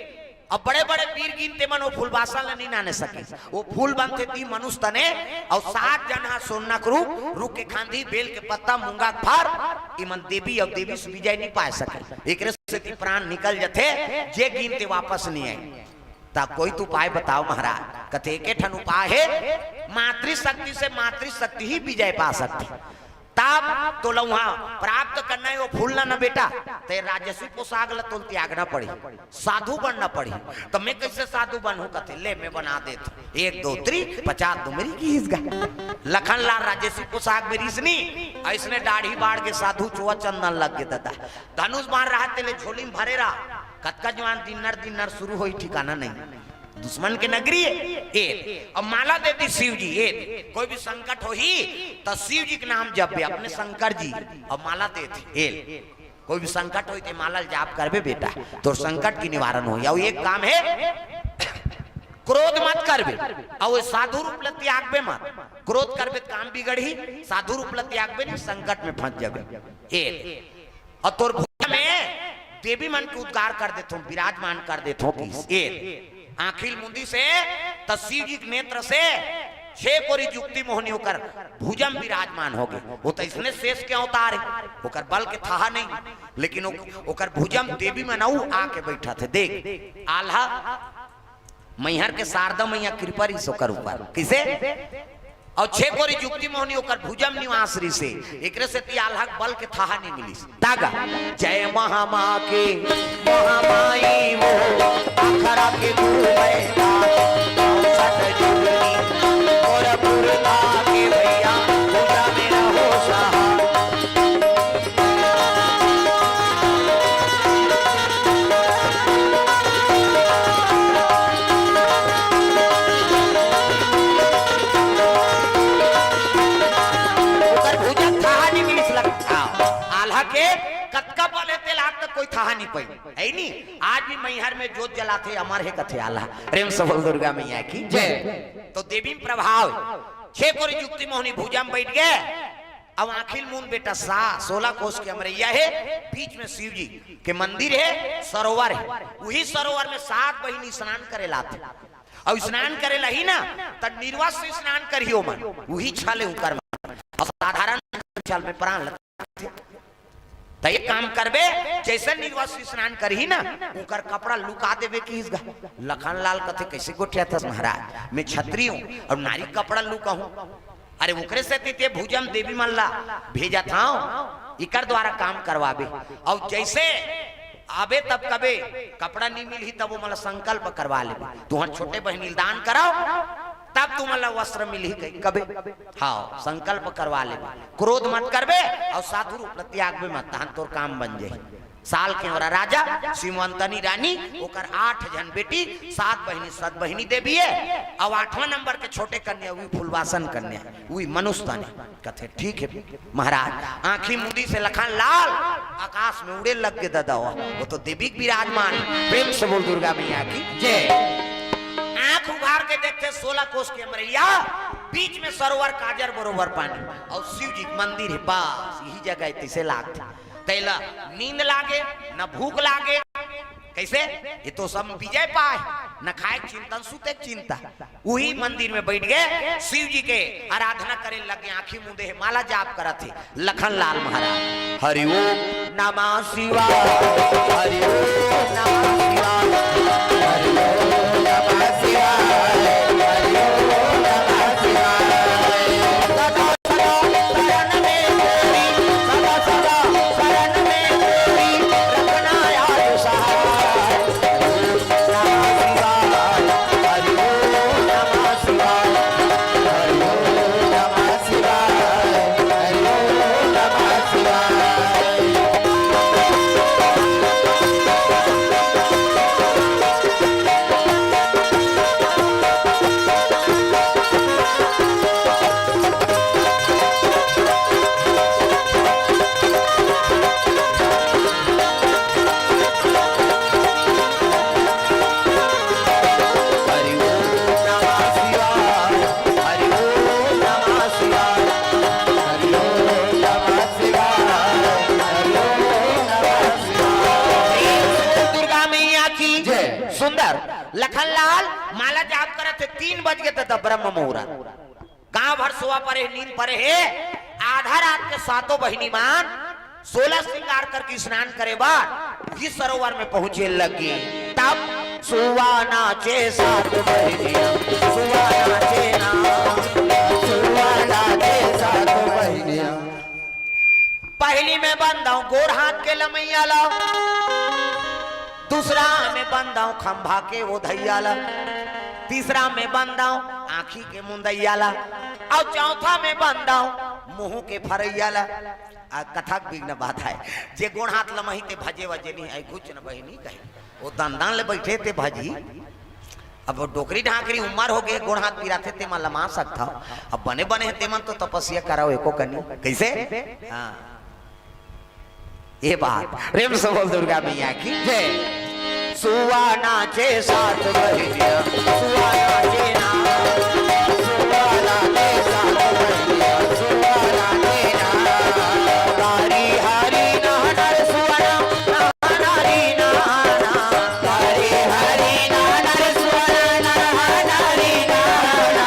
अउ बड़े-बड़े बीर गिन ते मन ओ फूलवासन ल नी नाने सकिस। ओ फूल बनथे ती मनुष्य तने, अउ सात झन ह सोन्ना के रूख, रूख के खांधी, बेल के पत्ता, मूंगा के फर, ए मन देवी अउ देवी से विजय नी पाय सके। एकरे सेती प्राण निकल जथे, जे गिन ते वापस नी आय। त कोई तो उपाय बताव महाराज। कथे, एके ठन उपाय हे, मातृशक्ति से मातृशक्ति ही विजय पा सकथे। तब तोला उहां प्राप्त करना हे ओ फूल ला न बेटा, ते राजसी पोशाक ला तोला त्यागना पड़ही, साधु बनना पड़ही। त में कइसे साधु बनहूं? कथे, "ले, में बना देत हंव। एक, दो, तीन, पचास तो मेरी कीस गा।" लखन लाल राजसी पोशाक में रिहिस नी, अइसने दाढ़ी बाढ़ के साधु चोवा चंदन लग गे ददा। धनुष बाण रहय तेला झोली में भरे रहा, कतका जुवान दिन्नर दिन्नर सुरू होही ठिकाना नहीं। दुश्मन के नगरी हे, ए। अब माला देती शिव जी, ए। कोई भी संकट होही, त शिव जी के नाम जपबे, अपने शंकर जी। अब माला देती, ए। कोई भी संकट होही, ते माला ल जाप करबे बेटा, तोर संकट के निवारण होही। अउ एक काम हे, क्रोध मत करबे, अउ साधु रूप ल त्यागबे मत। क्रोध करबे त काम बिगड़ही, साधु रूप ल त्यागबे नहीं, संकट में फंस जाबे। ए, अउ तोर भुजा में देवी मन के उद्गार कर देथों, विराजमान कर देथों कि ए, आँखी ल मुंदिस हे, त शिव जी के नेत्र से छे कोरी जुगति मोहनी ओकर भुजा म विराजमान होगे। ओ त अइसने शेष के अवतार हे, ओकर बल के थाहा नहीं, लेकिन ओ-, ओकर भुजा म देवी मन अउ आके बइठत हे। देख, आल्हा मैहर के शारदा मैया कृपा रिहिस ओकर ऊपर। कइसे? अउ छे कोरी जुगति मोहनी ओकर भुजा म निवास रिहिस हे। एकरे सेती आल्हा के बल के थाहा नइ मिलिस। तागा, जय महामाँ के, महामाई वो, अखरा के गुरु मैं, सतयुगनी, गोरखपुर का के भैया, भुजा में रहो सहा। ओकर भुजा थाहा नइ मिलिस लग-, हाँ, आल्हा के कतका बल हे तेला आज तक कोई थाहा नइ पाई, हे नी? आज भी मैहर में जोत जलाथे, अमर हे कथे आल्हा, प्रेम से बोल दुर्गा मैया की जय। तो देवी में प्रभाव, छे कोरी जुगति मोहनी भुजा में बइठ गे, अब आँखी ल मूंद बेटा, सा-, सोलह कोस के अमरैया हे, बीच में शिव जी के मंदिर हे, सरोवर हे, उही सरोवर में सात बहिनी स्नान करे ल आथे। अउ स्नान करे ल आही ना, त निर्वस्त्र स्नान करही ओमन, उही छल हे उंकर मन। अउ साधारण छल में प्राण ल, त एक काम करबे, जइसे निर्वस्त्र स्नान करही ना, उंकर कपड़ा लुका देबे कि इस ग-, लखन लाल कथे, "कइसे गोठियाथस महाराज, मैं छत्री हूँ अउ नारी कपड़ा लुकाहूँ?" अरे ओकरे सेती ते भुजा म देवी मन ला भेजत हंव, इकर द्वारा काम करवाबे। अउ जइसे आबे तब कबे कपड़ा नइ मिलही, तब ओमन ला संकल्प करवा लेबे, "तुंहर छोटे बहिनी ल दान करव, तब तुमन ला वस्त्र मिलही," कहि कबे। हाँ, संकल्प करवा लेबे, क्रोध मत करबे अउ साधु रूप ल त्यागबे मत, तहन तोर काम बन जाही। साल के ओरा राजा, सिमंतनी रानी, ओकर आठ झन बेटी, सात बहिनी, सत बहिनी देवी हे, अउ आठवां नंबर के छोटे कन्या, उही फुलवासन कन्या, उही मनुस्तनी। कथे, "ठीक हे महाराज।" आँखी मुंदिस हे लखन लाल, आकाश में उड़े लग गे ददा, ओ तो देवी के विराजमान। प्रेम से बोल दुर्गा मैया की जय। आँख उघार के देखथे सोलह कोस के अमरैया, बीच में सरोवर काजर बरोबर पानी, अउ शिव जी के मंदिर हे, बस इही जगह हे, तइसे लागथे। तेला नींद लागे, न भूख लागे। कइसे? ये तो सब विजय पाय, न खाए के चिंता, न सूते के चिंता। उही मंदिर में बइठ गे, शिव जी के आराधना करे लगे, आँखी मूंदे हे, माला जाप करत हे लखन लाल महाराज। हरि ओम नमः शिवाय, हरि ओम नमः शिवाय, हरि ओम नमः शिवाय, हरि ओम नमः शिवाय। सदा सदा शरण में तेरी, सदा सदा शरण में तेरी, रखना याद सहाय। हरि ओम नमः शिवाय, हरि ओम नमः शिवाय, हरि ओम नमः शिवाय, हरि ओम नमः शिवाय। हरि ओम नमः शिवाय, हरि ओम नमः शिवाय, हरि ओम नमः शिवाय, हरि ओम नमः शिवाय। दुर्गा मैया की जय। सुंदर लखन लाल माला जाप करत हे, तीन बज गे त ब्रह्म मुहूर्त। गांव भर सोवा परे हे, नींद परे हे। आधा रात के सातों बहिनी मन सोलह श्रृंगार करके स्नान करे बर उही सरोवर में पहुंचे लगे। तब सुवा नाचे सात बहिनिया, सुवा नाचे ना, सुवा नाचे सात बहिनिया। पहली में बंदाऊं गोड़ हाथ के लमैया ला, दूसरा में बंदाऊं खंभा के ओधैया ला, तीसरा में बंदाऊं आँखी के मुंदैया ला, अउ चौथा में बंदाऊं मुंह के फरैया ला। आ कथा के बिघ्न बाधा हे, जे गोड़ हाथ लमही ते भजे वजे नहीं, आई घुच न बहिनी कहे, ओ दंदन ले बइठे ते भजी। अब डोकरी ढाकरी उमर हो गे, गोड़ हाथ पिराथे, तेमन लमा सकथव। अब बने बने हे तेमन तो तपस्या करव एको कनी। कइसे? हाँ, ये बात। प्रेम से बोल दुर्गा मैया की जय। सुआ नाचे सात बहिनिया, सुआ नाचे ना, सुआ नाचे सात बहिनिया, सुआ नाचे ना। तारी हारी ना नर सुआ ना, ना नारी ना ना। तारी हारी ना नर सुआ ना, ना नारी ना ना।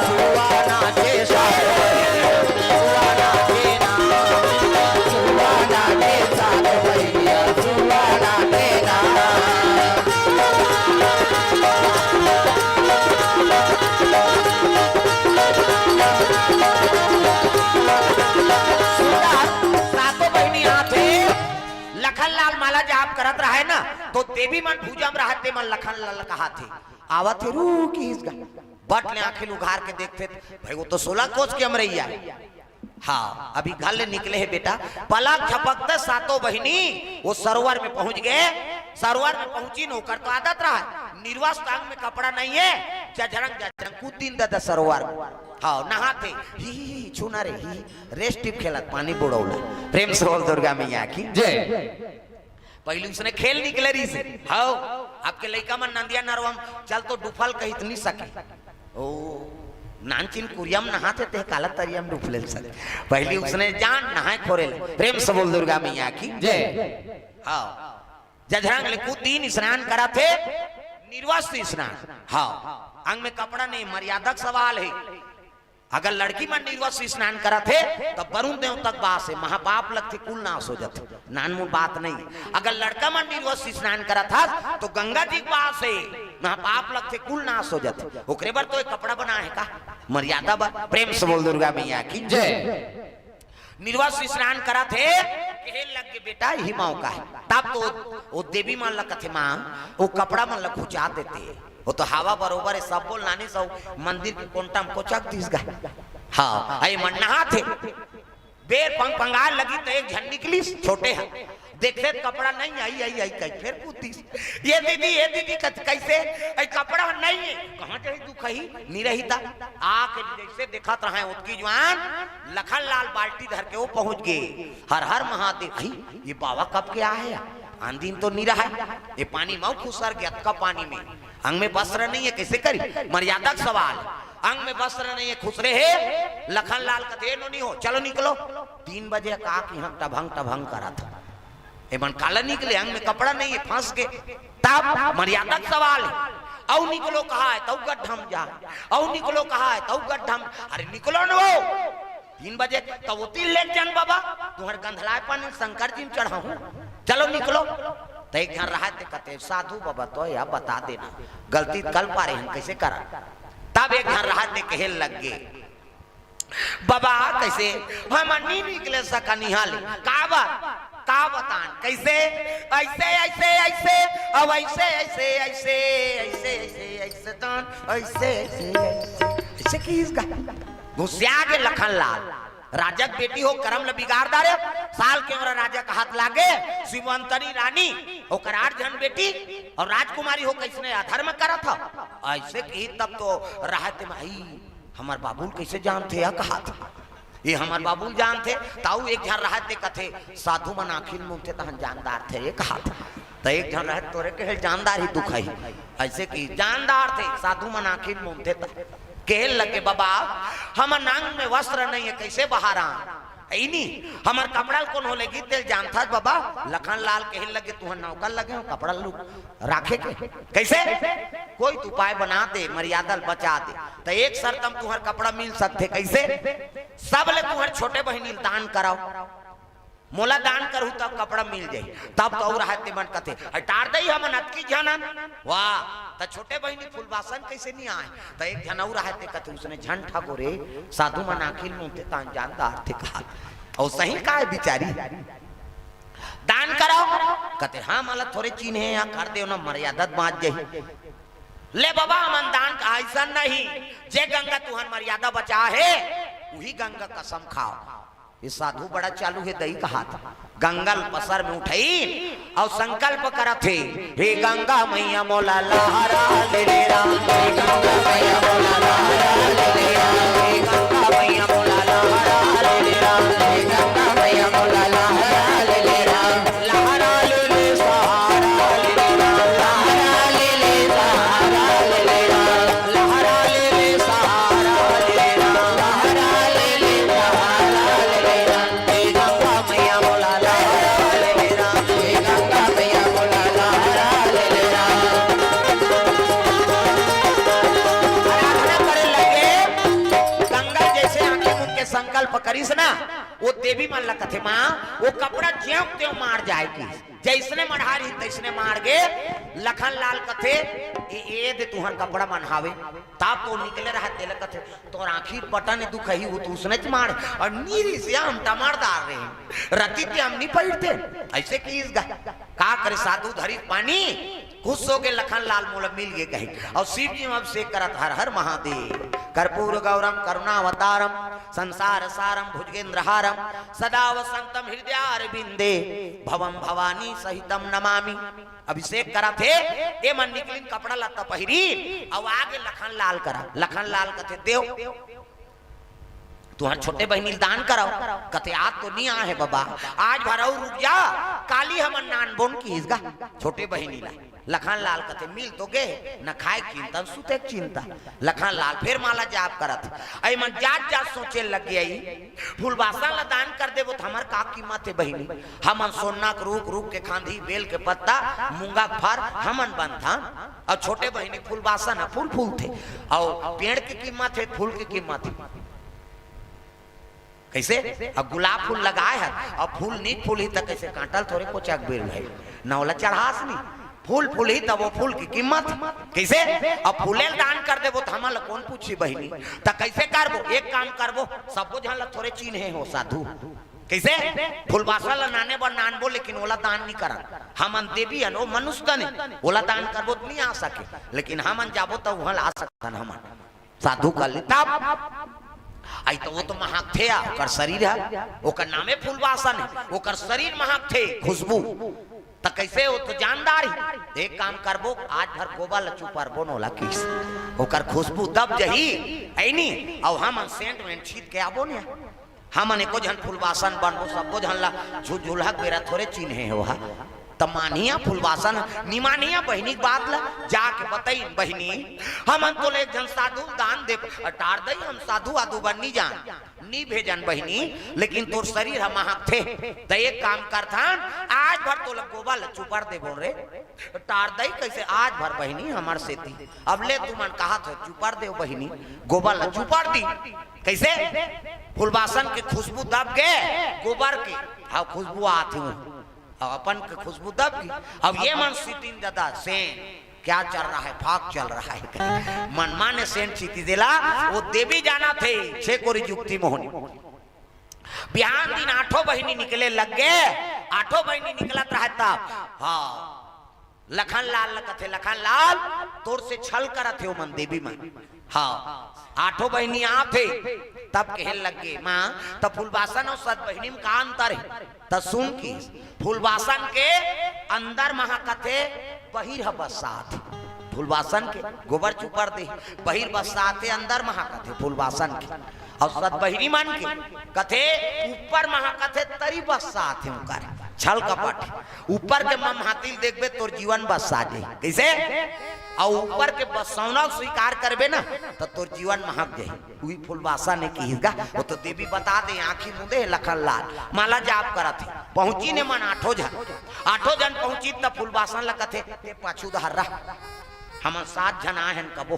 सुआ नाचे सात बहिनिया, सुआ नाचे ना, सुआ नाचे सात बहिनिया। सुंदर, सातों बहिनी आथे। लखन लाल माला जाप करत रहय ना, तो देवी मन पूजा म रहत ते मन लखन लाल कहाथे, आवत हे, रुकिस गा। बट ले आँखी ल उघार के देखथे, भाई, वो तो सोलह कोस के अमरइया हे। हाँ, अभी घर ले निकले हे बेटा, पलक झपकते सातों बहिनी वो सरोवर में पहुंच गे। सरोवर में पहुंचिन, ओकर तो आदत रहय, निर्वस्त्र, अंग में कपड़ा नइ हे, जझरंग जझरंग कूद दिन ददा सरोवर में। हाँ, नहाथे, ही, ही, ही, छूना रे, ही, रेस टिप खेलत पानी बुड़ौला। प्रेम से बोल दुर्गा मैया की जय। पहिली उसने खेल निकले रहिस हे। हव, आपके लइका मन नंदिया नरवा म, चल तो डुफल कहित नइ सके। ओ, नानचिन कुरिया म नहाथे, ते काला तरिया म डुफले ल सके। पहिली उसने जान नहाय खोरे ले। प्रेम से बोल दुर्गा मैया की जय। हव, जझरंग ले कूद दिन, स्नान कराथे, निर्वस्त्र स्नान। हव, अंग में कपड़ा नहीं, मर्यादा के सवाल हे। अगर लड़की मन निर्वस्त्र स्नान करत हे, त वरुण देवता के वास हे, महापाप लगथे, कुल नाश हो जथे, नानमुन बात नहीं। अगर लड़का मन निर्वस्त्र स्नान करत हस, तो गंगा जी के वास हे, महापाप लगथे, कुल नाश हो जथे। ओकरे बर तो एक कपड़ा बनाय हे का, मर्यादा बर। प्रेम से बोल दुर्गा मैया की जय। निर्वस्त्र स्नान करत हे, कहे लग गे, "बेटा, यही माँ का हे।" तब तो वो देवी मन ला कथे, "माँ, वो कपड़ा मन ला खुचा देते।" वो तो हवा बरोबर हे, सब बोल नानी सब मंदिर के कोंटा म कोचक दिस गा। हाँ, अई मन नहाथे। बेर पंग पंगार लगी त एक झन निकलिस, छोटे ह। देखथे त कपड़ा नहीं, आई, आई, आई, कही, फेर कूद दिस। "ये दीदी, ये दीदी," कथे, "कइसे? अई कपड़ा नहीं हे।" "कहाँ जाही दुखही? नी रही ता।" आके जइसे देखत रहय ओतकी जुवार लखन लाल बाल्टी धर के वो पहुंच गे। "हर हर महादेव।" "अई, ये बाबा कब के आय हे यार? आन दिन तो नी रहय।" ये पानी म खुसर गे, अतका पानी में। अंग में वस्त्र नहीं हे, कइसे करी? मर्यादा के सवाल। अंग में वस्त्र नहीं हे, खुसरे हे। लखन लाल कथे, "ए नोनी हो, चलो निकलो।" तीन बजे का कि हम टभंग टभंग करत हे। ए मन काला निकले, अंग में कपड़ा नहीं हे, फंस गे। तब मर्यादा के सवाल हे। "अउ निकलो" कहाय, तउ गड्ढा म जा। "अउ निकलो" कहाय, तउ गड्ढा म। "अरे निकलो न वो।" तीन बजे त ओती लेग जन बाबा, तुंहर गंधलाय पानी शंकर जी म चढ़ाहूं, चलो निकलो। त एक झन रहय ते कथे, "साधु बाबा, तो या बता देना, गलती कल पारे हन, कइसे करन?" तब एक झन रहय ते कहे लग गे, "बाबा, कइसे हम नी निकले सकन इहां ले, का बात?" "का बतान, कइसे?" "अइसे, अइसे, अइसे, अब अइसे, अइसे, अइसे, अइसे, अइसे, अइसे, तान, अइसे, अइसे, अइसे, अइसे किहिस गा।" गुस्सिया गे लखन लाल, राजा के बेटी हो, करम ल बिगाड़ डारे, साल के उमर राजा के हाथ लागे, शिवंतरी रानी, ओकर आठ झन बेटी अउ राजकुमारी हो, कइसने अधर्म करत हव। अइसे किही तब तो रहय ते माई, हमर बाबू ल कइसे जानथे या कहात। ये हमर बाबू ल जानथे, तउ एक झन रहय ते कथे, "साधु मन आँखी ल मूंदथे तहन जान डारथे," ये कहात। त एक झन रहय तोरे कहे जानदार ही दुखही। अइसे कि जानदार थे, साधु मन आँखी ल मूंदथे त कहे लगे, "बाबा, हमर अंग में वस्त्र नहीं हे, कइसे बाहर आन?" "अई नी, हमर कपड़ा ल कोनो लेगी तेल जानथस बाबा?" लखन लाल कहे लगे, "तुंहर नौकर लगे हो कपड़ा ल राखे के, कइसे? कोई तो उपाय बना दे, मर्यादा ल बचा दे।" त एक शर्त म तुंहर कपड़ा मिल सकथे, कइसे? सब ले तुंहर छोटे बहिनी ल दान कराव, मोला दान करहू तब कपड़ा मिल जाही। तब तो अउ रहय ते मन कथे, "हटार दई हमन अतकी झन हन।" वाह, त छोटे बहिनी फुलबासन कइसे नी आय? त एक झन अउ रहय ते कथे, "उसने झन ठगो रे, साधु मन आँखी ल मूंदथे तान जान डारथे" कहा। अउ सही काय बिचारी, "दान कराव।" कथे, "हाँ, मोला थोरे चिन्हे या कर देव ना, मर्यादा बाँच जाही।" "ले बाबा, हमन दान का अइसन नहीं, जे गंगा तुंहर मर्यादा बचाहे, उही गंगा कसम खाव।" ये साधु बड़ा चालू हे दई कहात। गंगा ल पसर में उठई अउ संकल्प करत हे, "हे गंगा मैया मोला लहरा ले ले राम, हे गंगा मैया मोला लहरा ले ले राम, हे गंगा मैया मोला लहरा ले ले राम, हे गंगा मैया मोला लहरा ले ले राम, लहरा ले ले सहारा ले ले राम, लहरा ले ले सहारा ले ले राम, लहरा ले ले सहारा ले ले राम, लहरा ले ले सहारा ले ले राम।" हे गंगा मैया मोला लहरा ले ले राम, हे गंगा मैया मोला लहरा ले ले राम। आराधना करे लगे, गंगा जइसे आंखी मूंद के संकल्प करिस ना, ओ देवी मन ला कथे, "माँ, ओ कपड़ा ज्यों त्यों माड़ जाय कि जइसने मढ़ा रही तइसने माड़ गे।" लखन लाल कथे, "ए, ए दे तुंहर कपड़ा मन हावे।" तब तो निकले रहा, तेला कथे, "तोर आंखी बटन दुखही, ओ तो उसनेच माड़, अउ नीरी से हम टमारदार रहे, रति ते हम नी पइरते।" अइसे किहिस गा। का करे, साधु धरिस पानी, खुश होगे, "लखन लाल मोला मिल गे," कहे। अउ शिव जी म अभिषेक करत, "हर हर महादेव, कर्पूर गौरम करुणावतारम, संसार सारम भुजगेंद्र हारम, सदा वसंतम हृदयारविंदे, भवम भवानी सहितम नमामि।" अभिषेक करत हे, ए मन निकलिन कपड़ा लत्ता पहिरी, अउ आगे लखन लाल करा। लखन लाल कथे, "देव, तुंहर छोटे बहिनी ल दान करव।" कथे, "आज तो नी आहे बबा, आज भर अउ रुक जा, काली हमन नानबोन," किहिस गा छोटे बहिनी ला। लखन लाल कथे, "मिल तो गे, न खाय के चिंता, न सुते के चिंता।" लखन लाल फेर माला जाप करत हे। अई मन जात जात सोचे लग गे, "अई फूलबासन ला दान कर देबो त हमर का कीमत हे बहिनी? हमन सोन्ना के रूख, रूख के खांधी, बेल के पत्ता, मूंगा के फर हमन बनथन, अउ छोटे बहिनी फूलबासन ह फूल फूलथे, अउ पेड़ के कीमत हे, फूल के कीमत हे।" कइसे? अब गुलाब फूल लगाय हस, अब फूल नी फूलही त कइसे, कांटा ल थोरे कोचक बेर भाई, न ओला चढ़ास नी। फूल फूलही तब ओ फूल के कीमत। कइसे? अब फूले ल दान कर देबो त हमन ल कोन पूछही बहिनी? त कइसे करबो? एक काम करबो, सबो झन ल थोरे चिन्हे हो साधु। कइसे? फूलबासन ल नाने बर नानबो, लेकिन ओला दान नी करन। हमन देवी हन, ओ मनुष्य तन ए, ओला दान करबो त नी आ सके, लेकिन हमन जाबो त उहां ल आ सकथन हमन। साधु कर ले तब। अई त ओ तो महाकथे आ, ओकर शरीर हे, ओकर नामे फूलबासन हे, ओकर शरीर महाकथे, खुशबू। त कइसे, ओ तो जानदार हे। एक काम करबो, आज भर गोबर ल चुपरबो न ओला किस। ओकर खुशबू दब जही, अई नी, अउ हमन सेंट वेंट छीत के आबो न। हमन एको झन फूलबासन बनबो, सबो झन ला झुलझुलहा के बेरा थोरे चिन्हे हो हा। त मानिया फूलबासन, नी मानिया बहिनी के बात ला, जाके बतई, "बहिनी, हमन तोला एक झन साधु दान देब।" "टार दई, हम साधु आधु बर नी जान, नी भेजन बहिनी, लेकिन तोर शरीर ह महकथे, त एक काम करथन, आज भर तोला गोबर ला चुपर देबो रे।" "टार दई कइसे आज भर बहिनी हमर सेती?" "अब ले तुमन कहत हो चुपर देव बहिनी, गोबर ला चुपर दी।" कइसे? फूलबासन के खुशबू दब गे, गोबर के, हाँ, खुशबू आत हे, अब अपन के खुशबू दब गे। अब ए मन सितिन ददा से क्या चल रहा है, फाक चल रहा है, मनमाने सेंट छितिस तेला, ओ देवी जानथे, छे कोरी जुक्ति मोहनी। बिहान दिन आठों बहिनी निकले लग गे, आठों बहिनी निकलत रहय तब, हाँ, लखन लाल ल कथे, "लखन लाल, तोर से छल करत हे ओ मन, देवी मन।" हाँ, आठों बहिनी आत हे, तब कहे लग गे, "माँ, त फूलबासन अउ सत बहिनी म का अंतर हे?" त सुन कि फूलबासन के अंदर महकत हे, बहिर ह बस्सात हे। फूलबासन के गोबर चुपर दे, बहिर बस्सात हे, अंदर महकत हे फूलबासन के। अउ सत बहिनी मन के कथे ऊपर महकत हे, तरी बस्सात हे ओकर। छल कपट। ऊपर के ममहातिल देखबे, तोर जीवन बस्सा जाही। कइसे? अउ ऊपर के बस्सौना स्वीकार करबे ना, त तोर जीवन महक जाही। उही फूलबासन ए किहिस गा, ओ तो देवी बता दे, आँखी मुंदे हे लखन लाल, माला जाप करत हे। पहुँचिन ए मन आठों झन, आठों झन पहुँचिन त फूलबासन ल कथे, "ते पाछू डहर रह, हमन सात झन आए हन कबो,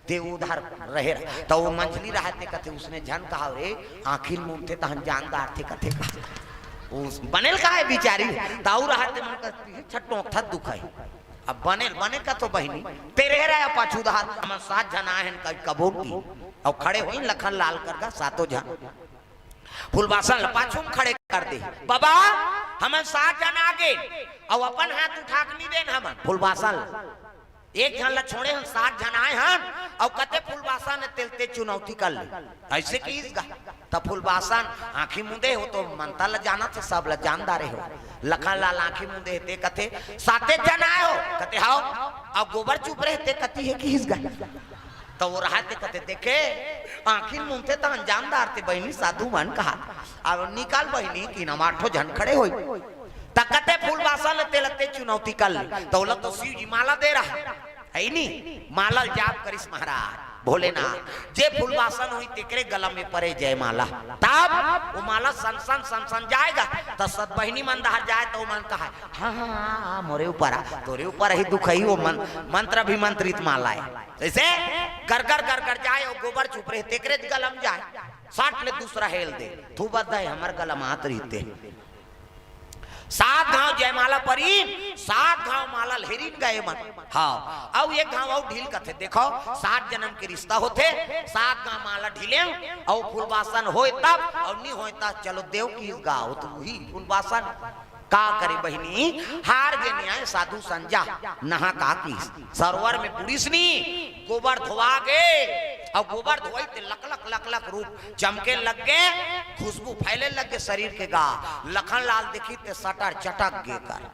ते उधर रहे रह।" त ओ मंझली रहय ते कथे, "उसने झन कहा रे, आँखी मुंदथे तहन जान डारथे," कथे का। ओ बने ल का हे बिचारी, त अउ रहय ते मन कथे, "छटोंक थत दुखय।" अब बने ल बने कथों बहिनी, "ते रहे रह पाछू डहर, हमन सात झन आए हन कबो नी।" अउ खड़े होइन लखन लाल कर गा सातों झन। फूलबासन ल पाछू म खड़े कर दे। "बबा, हमन सात झन आ गेन, अउ अपन हाथ उठा के नी देन हमन फूलबासन ल। एक झन ल छोड़े हन, सात झन आए हन, अउ कथे फूलबासन तेल ते चुनौती कर ले। अइसे किहिस गा। त फूलबासन आँखी मूंदे हो तो मनता ल जानत हे, सब ल जानदारे हो। लखन लाल आँखी मूंदे हे ते कथे, "साते झन आए हो?" कथे, "हव।" "अउ गोबर चुप रहे ते कती हे?" किहिस गा। त ओ रहा ते कथे, "देखे, आँखी मूंदते त अनजानदार ते बहिनी साधु मन कहा। अब निकाल बहिनी कि नम आठो झन खड़े होई।" त कथे फूलबासन ल तेल ते चुनौती कर ले। त ओला तो शिव जी माला दे रहा। हइ नी, माला ल जाप करिस महाराज भोलेनाथ, जे फूलबासन होही तेकरे गला में परे जयमाला। तब ओ माला सन सन सन सन जाय गा, त सत बहिनी मन डहर जाय त ओमन कहय, "हाँ, हाँ, हाँ, हाँ, मोरे ऊपर आ, तोरे ऊपर ही दुख ही।" ओ मन, मंत्र अभिमंत्रित माला हे। जइसे गरगर गरगर जाय, ओ गोबर चुप रहे, तेकरे गला म जाय, सट ले दूसरा हेल दे, "थू बद हे, हमर गला म आत रहिते।" सात घांव जयमाला परिन, सात घांव माला ल हेरिन गा एमन। हाँ, अउ एक घांव अउ ढील कथे। देखो, सात जनम के रिश्ता होथे, सात घांव माला ढीलेंव, अउ फूलबासन होय तब, अउ नी होय त चलो देव किहिस गा, ओ तो होही फूलबासन। का करे बहिनी, हार गे न्याय साधु संजा, नहा का किहिस, सरोवर में बुड़िस नी, गोबर धोवा गे, अउ गोबर धोवई ते लकलक लकलक रूप चमके लग गे, खुशबू फैले लग गे शरीर के गा। लखन लाल देखिस ते सटर चटक गे कर।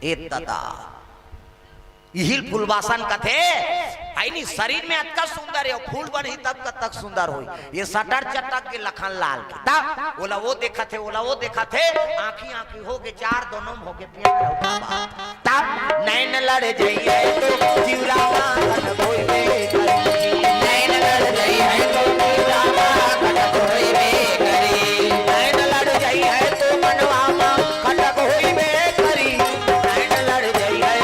ए ददा, इही ल फूलबासन कथे, हइ नी, शरीर में अतका सुंदर हे, फूल बनही तब कतक सुंदर होही। ए सटर चटक गे लखन लाल के। तब ओला ओ देखत हे, ओला ओ देखत हे, आँखी आँखी हो गे चार, दोनों म हो गे प्यार अउ बाबा। तब नैन लड़ जइहै तो जिउरा मा खटक होइबे करी। नैन लड़ जइहै तो जिउरा मा खटक होइबे करी। नैन लड़ जइहै तो मनवा मा खटक होइबे करी। नैन लड़ जइहै,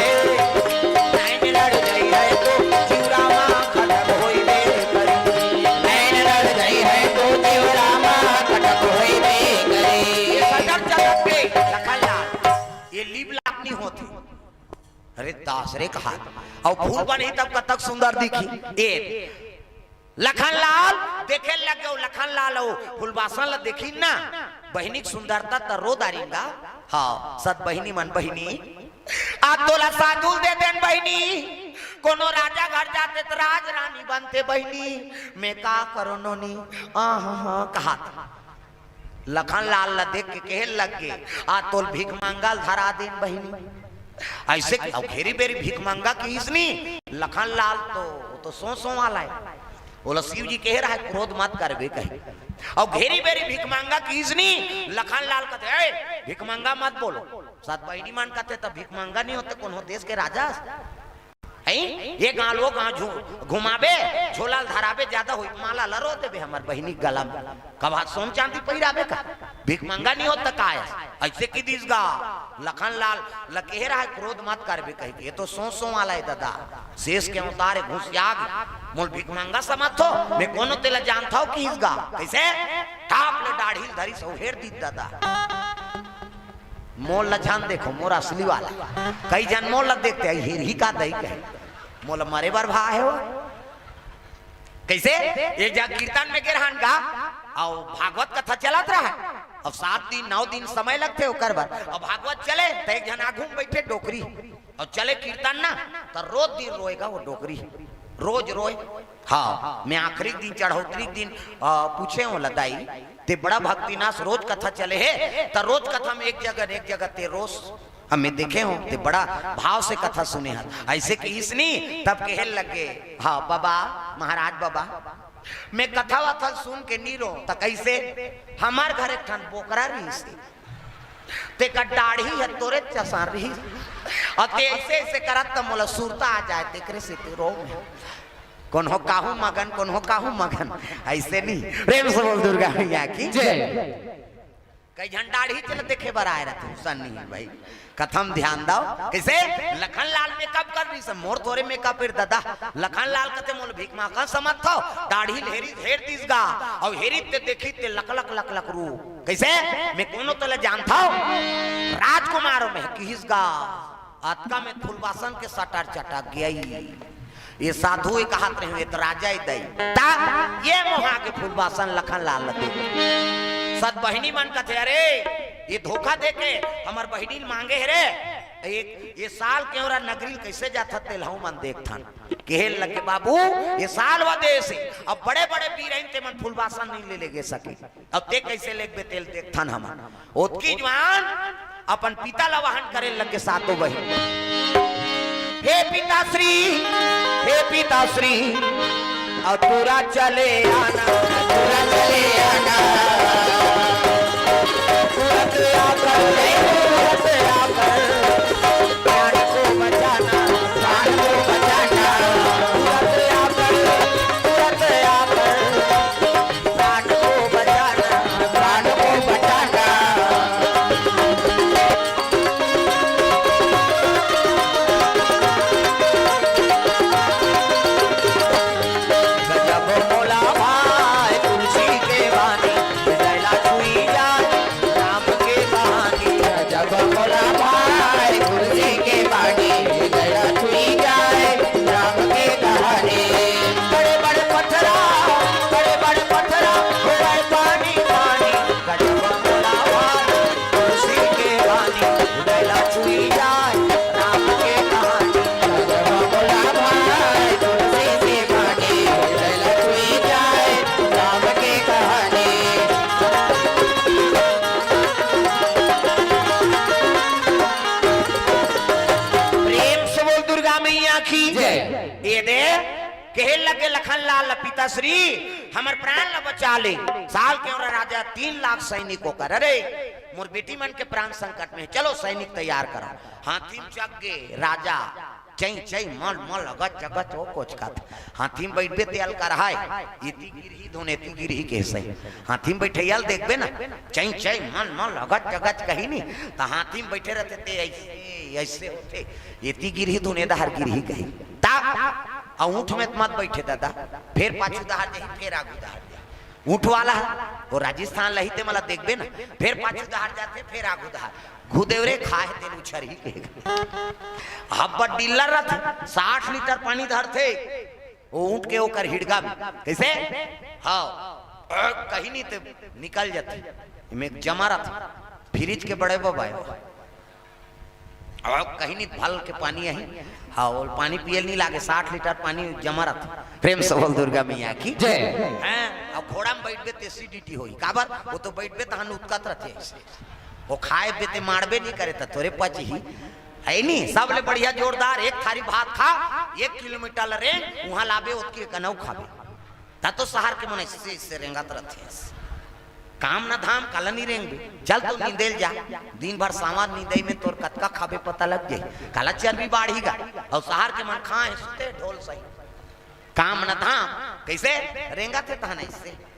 नैन लड़ जइहै तो जिउरा मा खटक होइबे करी। नैन लड़ जइहै तो जिउरा मा खटक होइबे करी। ए सटर चटक गे लखन लाल, ए लीप लाप नी होथे। अरे दास रे कहा, अउ फूल बनही तब कतक सुंदर दिखही। ए लखन लाल देखे लग गे, लखन लाल अउ फूलबासन ल देखिन ना, बहिनी के सुंदरता त रो डारिन गा। हाँ, सत बहिनी मन, बहिनी, आ तोला साधु ल दे देन बहिनी, कोनो राजा घर जाते त राज रानी बनते बहिनी, मैं का करों नोनी, आह, हाँ, कहा। लखन लाल ल देख के कहे लग गे, "आ तोल भीख मांगा ल धरा देन बहिनी।" अइसे कि, अउ घेरी बेरी भीख मांगा किहिस नी, लखन लाल तो, ओ तो सौ सौ वाला हे। ओला शिव जी कहे रहा, "क्रोध मत करबे," कहे। अउ घेरी बेरी भीख मांगा किहिस नी, लखन लाल कथे, "ए, भीख मांगा मत बोलो।" सत बहिनी मन कथे, "त भीख मांगा नी होते, कोनो देश के राजा अस।" हैं? ये गांव, वो गांव झु-, घुमाबे, झोला ल धराबे, ज्यादा होई, माला ल रो देबे हमर बहिनी के गला म। कब हाथ सोन चांदी पहिराबे का? भीख मंगा नी होता का? अइसे किहिस गा। लखन लाल ल कहे रहा, "क्रोध मत करबे," कहिके। ये तो सौ सौ वाला हे ददा। शेष के अवतार हे, घुसिया गे। मोल भीख मंगा समझथो? मैं कोनो तेला जानथों किहिस गा। कइसे? टाप ले डाढ़ी ल धरिस अउ हेर दिस ददा। मोर ल झन देखो, मोर असली वाला। कई झन मोर ल देखते, "अई हिरही का दई," कहे। मोला मरे बर भा हे वो। कइसे? एक जगह कीर्तन में गे रहन गा, अउ भागवत कथा चलत रहा। अब सात दिन, नौ दिन समय लगथे ओकर बर। अब भागवत चले, त एक झन आघू में बइठे डोकरी। अउ चले कीर्तन ना, त रोज दिन रोय गा वो डोकरी। रोज रोय। हाँ, मैं आखिरी दिन, चढ़ौतरी दिन, अ, पूछेंव ओला, "दाई, ते बड़ा भक्तिनाश, रोज कथा चले हे, त रोज कथा में एक जगह न एक जगह ते रोस, हमें देखे हों, ते बड़ा भाव से कथा सुने हस।" अइसे किहिस नी, तब कहे लगे, "हाँ बाबा, महाराज बाबा, मैं कथा वथा सुन के नी रों।" त कइसे? हमर घर एक ठन बोकरा रहिस हे, तेकर डाढ़ी ह तोरे जइसन रहिस, अउ ते अइसे अइसे करत त मोला सुरता आ जाय, तेकरे सेती रों मैं। कोनो काहू मगन, कोनो काहू मगन, अइसे नी। प्रेम से बोल दुर्गा मैया की जय। कई झन डाढ़ी चल देखे बर आय रहिथे, सन्नी भाई, कथा म ध्यान दव। कइसे? लखन लाल मेकअप कर रहिस हे, मोर थोरे मेकअप हे रे ददा। लखन लाल कथे, "मोला भीख मांगा समझथव?" डाढ़ी ल हेरिस, हेर दिस गा, अउ हेरिस ते देखिस ते लकलक लकलक रूप। कइसे? "मैं कोनो तेला जानथों?" "राजकुमार मैं," किहिस गा। अतका में फूलबासन के सटर चटक गे। ये साधु ए कहत रहिस, "ये त राजा ए दई।" त ये मोहा के फूलबासन लखन लाल ल दे। सत बहिनी मन कथे, "अरे, ये धोखा दे के हमर बहिनी ल मांगे हे रे।" एक ये साल केवरा नगरी कइसे जाथस तेला हमन देखथन। कहे लगे, "बाबू, ये साल व देस हे, अब बड़े-बड़े बीरइन ते मन फुलबासन नइ ले, ले गे सके, अब ते कइसे लेगबे तेला देखथन हमन।" ओतकी जुवार अपन पिता ला आवाहन करे लगे सातों बहिन, "हे पिताश्री, हे पिताश्री, अउ तुरत चले आना, तुरत चले आना, तुरत आकर, तुरत आकर, प्राण को बचाना, प्राण को बचाना, तुरत आकर, तुरत आकर, प्राण को बचाना, प्राण को बचाना।" गजब मोला भाए तुलसी के बानी, हृदय ला छुई जाए राम के कहानी। गजब मोला भाए तुलसी के बानी, हृदय ला छुई जाए राम के कहानी। बड़े बड़े पथरा, बड़े बड़े पथरा, हो गए पानी पानी। गजब मोला भाए तुलसी के बानी, हृदय ला छुई जाए राम के कहानी। गजब मोला भाए तुलसी के बानी, हृदय ला छुई जाए राम के कहानी। प्रेम से बोल दुर्गा मैया की जय। ये दे, कहे लगे लखन लाल पिताश्री, हमर प्राण ला बचा ले। साल केवरा राजा तीन लाख सैनिक ओकर, "अरे, मोर बेटी मन के प्राण संकट में हे, चलो सैनिक तैयार करो।" हाथी म चघ गे राजा, चई चई मल मल अगत जगत ओ कोचकत। हाथी म बइठबे ते अलकरहाय, एती गिरही धुन एती गिरही कहे सही। हाथी म बइठइया ल देखबे ना, चई चई मल मल अगत जगत कही नी, त हाथी म बइठे रथे ते अइसे, अइसे होथे, एती गिरही धुन ए डहर गिरही कही। त अउ ऊंट में त मत बइठे ददा, फेर पाछू डहर जाही, फेर आगू डहर जाही। ऊंट वाला ह, ओ राजस्थान ल ही ते मला देखबे ना, फेर पाछू डहर जाथे, फेर आगू डहर। घुदेव रे खाए तेल उछरही के। हब्बा डीलर रथे, साठ लीटर पानी धरथे, ओ ऊंट के ओकर हिड़गा में। कइसे? हाँ, कहीं नहीं ते निकल जाथे। एमे जमा रथे, फ्रिज के बड़े बबाए। अब कहीं नहीं भल के पानी अही। हाँ, ओल पानी पियल नहीं लागे, साठ लीटर पानी जमा रथे। प्रेम से बोल दुर्गा मैया की जय। हैं, अब घोड़ा में बइठबे त एसिडिटी होही। काबर? ओ तो बइठबे तहन उतकत रथे अइसे। ओ खाए बे ते माड़बे नहीं करे त तोरे पचही। हे नी? सबले बढ़िया जोरदार एक थारी भात खा, एक किलोमीटर ल रेंग, उहाँ लाबे ओतकी कनऊ खाबे। त तो सहर के मन अइसे, अइसे रेंगत रथे। काम न धाम, काला नी रेंगबे। चल तो नींदे ल जा। दिन भर सांवर नींदई में तोर कतका खाबे पता लग जाही। काला चर्बी बाढ़ही गा। अउ सहर के मन खाए, सुते, ढोल सही। काम न धाम, कइसे? रेंगत हे तहन अइसे।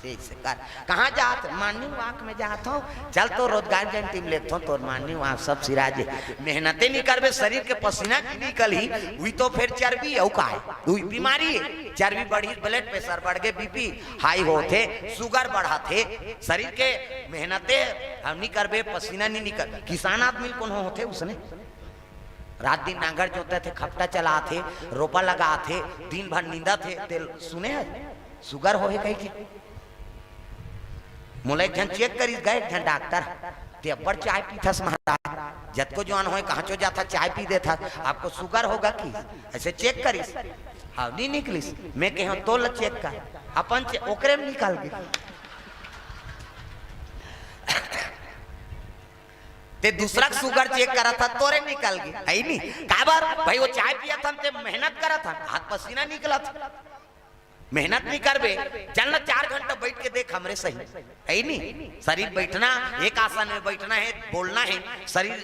ठीक से कर। कहाँ जात? मॉर्निंग वॉक में जात हँव। चल तो रोजगार जन टीम लेत हँव, तोर मॉर्निंग वॉक सब सिरा जाही। मेहनते नी करबे, शरीर के पसीना नी निकलही, उही तो फेर चर्बी अउ काय? उही बीमारी हे। चर्बी बढ़ही, ब्लड प्रेशर बढ़ गे, बीपी हाई होथे, शुगर बढ़ाथे, शरीर के मेहनते हम नी करबे, पसीना नी निकल। किसान आदमी ल कोनो होथे उसने? रात दिन नांगर जोतथे, खपटा चलाथे, रोपा लगाथे, दिन भर नींदथे, तेला सुने हस? शुगर होहे कहिके। मोला एक झन चेक करिस, गे एक झन डॉक्टर, "ते अब्बड़ चाय पीथस महाराज, जतको जुवान होय कहाँचो जाथस चाय पी देथस, आपको शुगर होगा कि?" अइसे चेक करिस, हाँ, नी निकलिस। मैं कहेंव, "तोला चेक कर।" अपन चे-, ओकरे में निकल गे। ते दूसरा के शुगर चेक करत हस, तोरे निकल गे, हे नी? काबर? भाई, ओ चाय पियत हन, ते मेहनत करत हन, हाथ पसीना निकलत। मेहनत नी करबे, चल ना, चार घंटा बइठ के देख हमरे सही, हे नी? शरीर बइठना, एक आसन में बइठना हे, बोलना हे, शरीर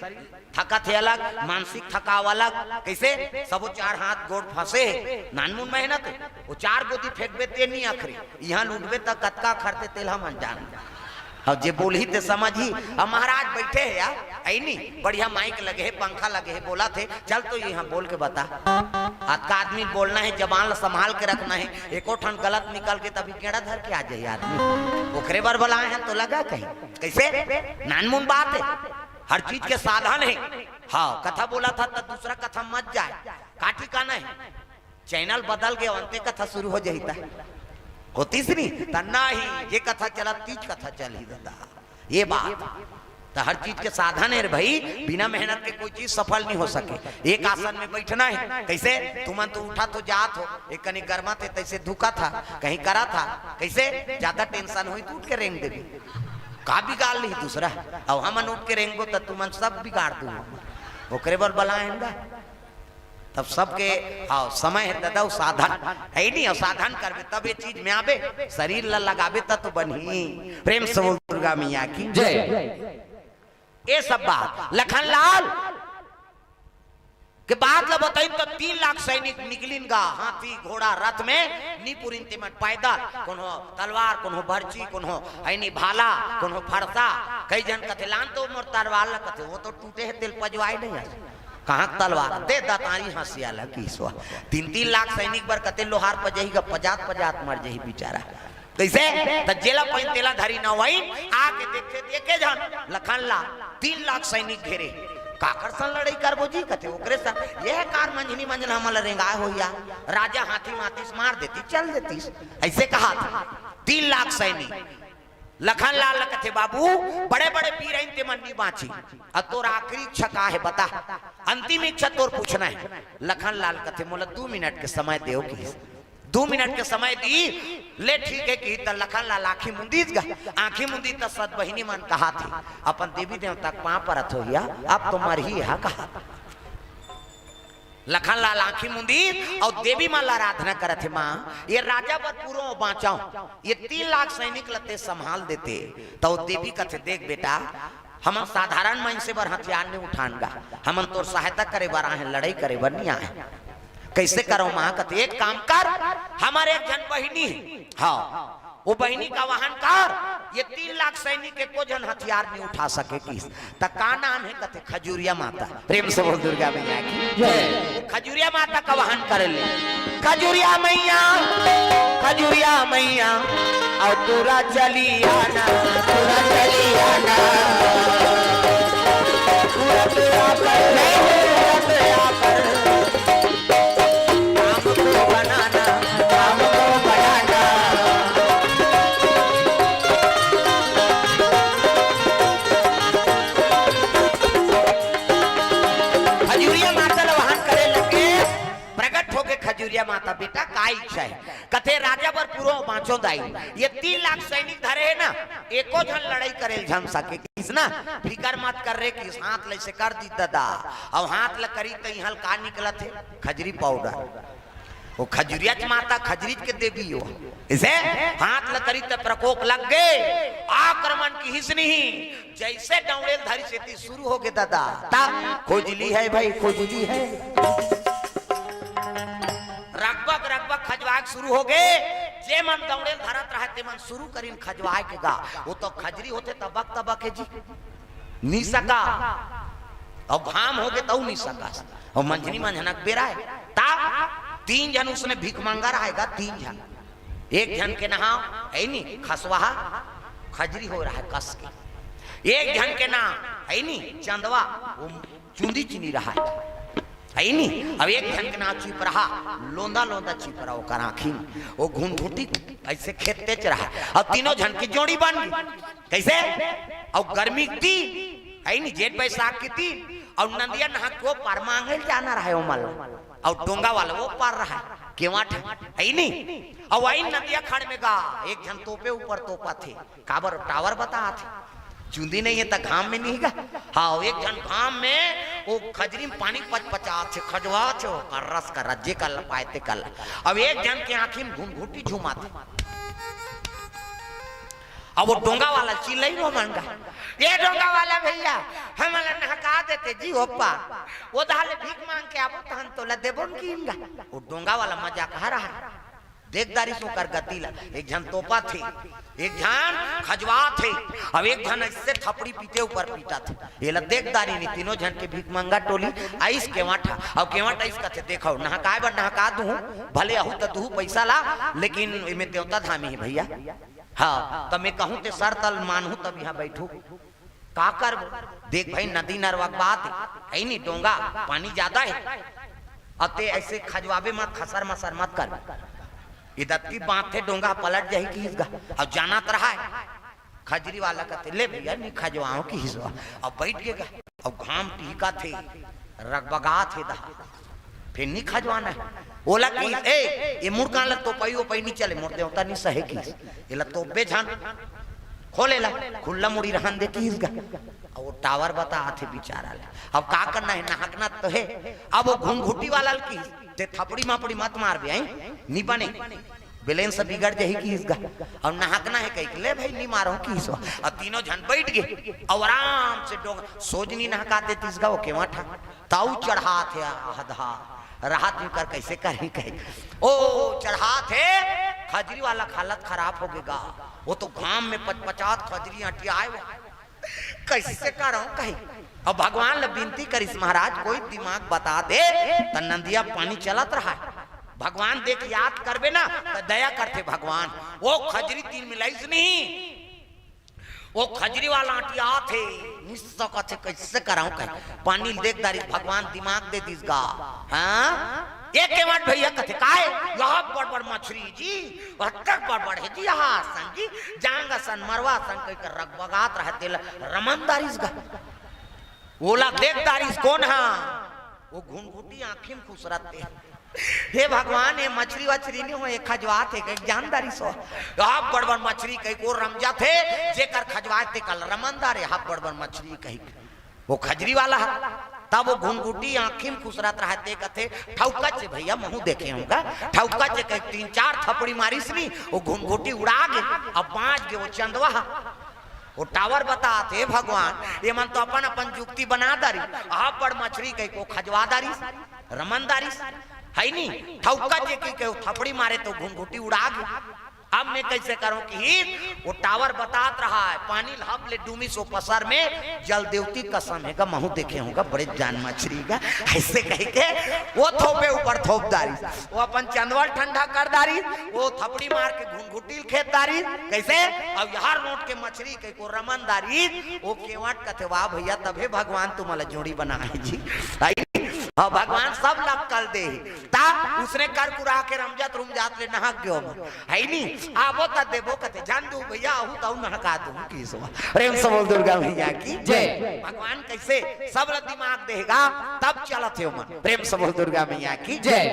थकत हे अलग, मानसिक थकाव अलग। कइसे? सबो चार हाथ गोड़ फंसे हे, नानमुन मेहनत हे। ओ चार गोदी फेंकबे ते नी अखरे, इहाँ लूटबे त कतका अखरथे तेला हमन जानन। अब जे बोलही ते समझही। अब महाराज बइठे हे यार, हे नी? बढ़िया माइक लगे हे, पंखा लगे हे, बोलत हे, चल तो इहाँ बोल के बता। अतका आदमी ल बोलना हे, जबान ल संभाल के रखना हे, एको ठन गलत निकल गे त अभी गेड़ा धर के आ जाही आदमी। ओकरे बर बलाए हन तो लगा कहीं। कइसे? नानमुन बात हे, हर चीज के साधन हे। हाँ, कथा बोलत हस त दूसरा कथा मत जाए, का ठिकाना हे? चैनल बदल गे, अंते कथा शुरू हो जाही त। होतिस नी? त नहीं, जे कथा चलत, तीच कथा चलही ददा। ये बात। तो हर चीज के साधन हे रे भाई, बिना मेहनत के कोई चीज सफल नहीं हो सके। एक आसन में बैठना हे, कैसे? तुमन तो उठा तो जात हो, एक कनी गरमा थे तैसे धुका था, कहीं करा था, कैसे? ज्यादा टेंशन होई तो उठ के रेंग देबे, का बिगाड़ ली दूसरा? अब हमन उठ के रेंगबो तो तुमन सब बिगाड़ दू, ओकरे बर बलाए हन गा। तब सबके, हाँ, समय हे दादा, वो साधन हे नहीं, और साधन करबे तब ये चीज में आबे, शरीर ला लगाबे तब तो बनही। प्रेम से बोल दुर्गा मैया की जय। ये सब बात लखन लाल के बात ला बताइन तो तीन लाख सैनिक निकलिन गा, हाथी, घोड़ा, रथ में, नी पुरिन ते मन पैदल, कोनो तलवार, कोनो बरछी, कोनो ऐनी भाला, कोनो फरसा। कई झन कथे, "लान तो मोर तलवार ला," कथे, "वो तो टूटे हे, तेला पजवाए नहीं आए।" कहाँ तलवार? दे दतारी हँसिया ला किसवा। तीन तीन लाख सैनिक बर कते लोहार पजही गा, पजात पजात मर जही बेचारा। कैसे? त जेला पहिन तेला धरी न वइन, आके देखथे त एके झन लखन लाल, तीन लाख सैनिक घेरे। काकर सन लड़ाई करबो जी कथे, ओकरे सन। ये कार मंझनी मंझना हमला रेंगाए होइया। राजा हाथी मातिस मार देती, चल देतीस। ऐसे कहा था। तीन लाख सैनिक। लखन लाल ल कथे, "बाबू, बड़े-बड़े पीर आइन ते मन नी बाँची। अब तोर आखिरी इच्छा का हे बता? अंतिम इच्छा तोर पूछना हे।" लखन लाल कथे, "मोला दू मिनट के समय देव," किहिस। दू मिनट के समय दी, ले ठीक हे किहिस। त लखन लाल आँखी मुंदीस गा, आँखी मुंदी त सत बहिनी मन कहा थे, "अपन देवी देवता के पाँव परत होइया, अब तो मरही हा," कहा। लखन लाल आँखी मुंदी अउ देवी माँ ला आराधना करत हे, "माँ, ये राजा बर पूरो बाँचाओ, ये तीन लाख सैनिक ल ते संभाल देते।" त वो देवी कथे, "देख बेटा, हमन साधारण मइनसे बर हथियार नहीं उठान गा, हमन तोर सहायता करे बर आए हन, लड़ाई करे बर नहीं आए हन।" "कैसे करो माँ?" कथे, "एक काम कर, हमर एक झन बहिनी हे, हाँ, वो बहिनी का वाहन कर, ये तीन लाख सैनिक एको झन हथियार नहीं उठा सके," किहिस। त का नाम हे? कथे, "खजुरिया माता।" प्रेम से बोल दुर्गा मैया की जय। वो खजुरिया माता का वाहन करे ले। खजुरिया मैया, खजुरिया मैया, अउ तोरा चली आना, तोरा चली आना। तुरंत आकर, तुरंत आकर। काम को बनाना, काम को बनाना। खजुरिया माता ल वाहन करे लगे, प्रकट होके खजुरिया माता, "बेटा, का इच्छा हे?" कथे, "राजा बर पूरो बाँचो दाई, ये तीन लाख सैनिक धरे हे ना, एको झन लड़ाई करे ल झन सके," किहिस ना। "फिकर मत कर रे," किहिस, हाथ ल ऐसे कर दी ददा, अउ हाथ ल करी त इहाँ ल का निकलत हे? खजरी पाउडर। वो खजुरियाच माता, खजरीच के देवी हो। इसे हाथ ल करी त प्रकोप लग गे, आक्रमण किहिस नहीं। जैसे डौड़ेल धरिस एती शुरू हो गे ददा, ता खुजली हे भाई, खुजली हे। रगबग रगबग खजवाए के शुरू हो गे। जे मन डौड़ेल धरत रहय ते मन शुरू करिन खजवाए के गा। वो तो खजरी होथे तबक तबक हे जी। नी सका। अउ घाम हो गे तउ नी सका। अउ मंझनी मंझना के बेरा हे। ता तीन झन उसने भीख मांगा रहय गा, तीन झन। एक झन के नहाव हे नी, खसवाहा, खजरी हो रहय कस के। एक झन के नाम हे नी, चंदवा, वो चुंदी चिनी रहय, हे नी। अब एक झन के नाम चिपरहा, लोंदा लोंदा चिपरा, ओकर आँखी में वो घुनघुटी ऐसे खेदतेच रहय। अब तीनों झन की जोड़ी बन गे। कैसे? अउ गर्मी के दिन, हे नी, जेठ बैसाख के दिन, अउ नदिया नहा के ओ पार मांगे ल जाना रहय ओमन ल, अउ डोंगा वाला ओ पार रहय, केवाठ, हे नी। अउ वही नदिया खड़ में गा, एक झन तोपे ऊपर तोपा थे, काबर टावर बता थे, चुंदी नहीं हे त घाम में नहीं गा। हाँ, एक झन घाम में ओ खजरी में पानी पचपचा थे, खजवा थे, ओकर रस का रज्जे कर ल पाए ते कर ल। अब एक झन के आँखी में घुनघुटी झुमा थे। अब वो डोंगा वाला चिल्लाई रो मांगा, "ये डोंगा वाला भैया, हमला नहका देते जी ओप्पा, वो दहा ले भीख मांग के आबो तहन तोला देबो न कीन गा।" वो डोंगा वाला मजाक हा रहय, देख दारिस ओकर गति ला। एक झन तोपा थे, एक झन खजवा थे, अब एक झन ऐसे थपड़ी पीते ऊपर पीटा थे। ये ला देख दारी नहीं, तीनों झन के भीख मांगा टोली आइस केवाठा। अब केवाठा आइस कथे, "देखो, नहकाए बर नहका दूहूं, भले अहू त दूहू पैसा ला, लेकिन एमे देवता धामी हे भैया।" हाँ, त मैं कहूँ ते शर्त ल मानहूँ तब यहाँ बैठू। का करबो? देख भाई, नदी नरवा के बात हे, हे नी, डोंगा, पानी ज्यादा हे। अउ ते ऐसे खजवाबे मत, खसर मसर मत कर। इदत की बात हे, डोंगा पलट जाही किहिस गा। अउ जानत रहय, खजरी वाला कथे, "ले भइया, नी खजवाओं" किहिस ओ। अब बइठ गे गा। अब घाम टिहकत हे, रगबगात हे दहा। फेर नी खजवाना हे। ओला किहिस, "ए, ए मुड़कान ल तोपई ओपई नी चले, मोर देवता नी सहे" किहिस। "एला तोपबे झन, खोल एला, खुल्ला मुड़ी रहन दे" किहिस गा। अब ओ टावर बतात हे बिचारा ला। अब का करना हे, नहकना तो हे। अब ओ घुंघुटी वाला ल किहिस, "ते थपड़ी मापड़ी मत मारबे, हैं? नी बने। बैलेंस बिगड़ जाही" किहिस गा। "अब नहकना हे" कहिके, "ले भई, नी मारों" किहिस ओ। अब तीनों झन बइठ गे। अब आराम से डोंग सोजनी नहका देतिस गा ओ केवट ह। तउ चढ़ात हे आधा। रहत उंकर कइसे करही कहे। ओ चढ़ात हे, खजरी वाला के हालत खराब हो गे गा। ओ तो घाम में पचपचात खजरी अंटियाए ओ। कइसे करंव कहे। अब भगवान ल बिनती करिस, "महाराज, कोई दिमाग बता दे।" त नंदिया पानी चलत रहय। भगवान देख याद करबे ना, त दया करथे भगवान। ओ खजरी तीर मिलाइस नहीं। ओ खजरी वाला अंटियात हे, नी सकत हे, कइसे करंव कहे। पानी ल देख डारिस, भगवान दिमाग दे दिस गा। हाँ? ए केवट भइया कथे, "काय? यहा बड़ बड़ मछरी जी, अतक बड़ बड़ हे जी, यहा असन जी, जांग असन, मरवा असन" कहिके रगबगात रहय तेला रमन डारिस गा। ओला देख डारिस कोन हा? ओ घुंघुटी आंखी म खुसरत हे। "हे भगवान, ए मछरी वछरी नी हो, ए खजवात हे" कहिके जान डारिस ओ। "यहा बड़ बड़ मछरी" कहिके ओ रमजात हे, जेकर खजवाय तेकर ल रमन डारे, "यहा बड़ बड़ मछरी" कहिके। ओ खजरी वाला ह। तब ओ घुंघुटी आंखी म खुसरत रहय ते कथे, "ठउकच भइया, महूं देखे हंव गा, ठउकच" कहिके तीन चार थपड़ी मारिस नी, ओ घुंघुटी उड़ा गे। अब बांच गे ओ चंदवा ह। ओ टावर बतात हे, "भगवान, एमन तो अपन अपन जुक्ति बना डारिस, यहा बड़ मछरी" कहिके ओ खजवा डारिस, रमन डारिस, हइ नी, "ठउकच" कहिके ओ थपड़ी मारे त ओ घुंघुटी उड़ा गे। अब मैं कइसे करंव किहिस, ओ टावर बतात रहय, पानी ल हब ले डूमिस ओ पसर में, "जल देवती कसम हे गा, महूं देखे हंव गा, बड़े जान मछरी गा" अइसे कहिके ओ थोपे ऊपर थोप डारिस। ओ अपन चंदवा ल ठंडा कर डारिस, ओ थपड़ी मार के घुंघुटी ल खेद डारिस। कइसे? "अब यहा नोट के मछरी" कहिके ओ रमन डारिस। ओ केवट कथे, "वाह भइया, तभे भगवान तुमला जोड़ी बनाए हे जी।" हइ? हाँ, भगवान सब ल अक्कल दे हे। त उसने कर कुरा के रमजात रुमजात ले नहक गे ओमन। हइ नी? "आबो त देबो" कथे, "झन दूं भइया, आहूं त अउ नहका दूं" किहिस ओ। प्रेम से बोल दुर्गा मैया की जय। भगवान कइसे सब ल दिमाग दे हे गा, तब चलत हे ओमन। प्रेम से बोल दुर्गा मैया की जय।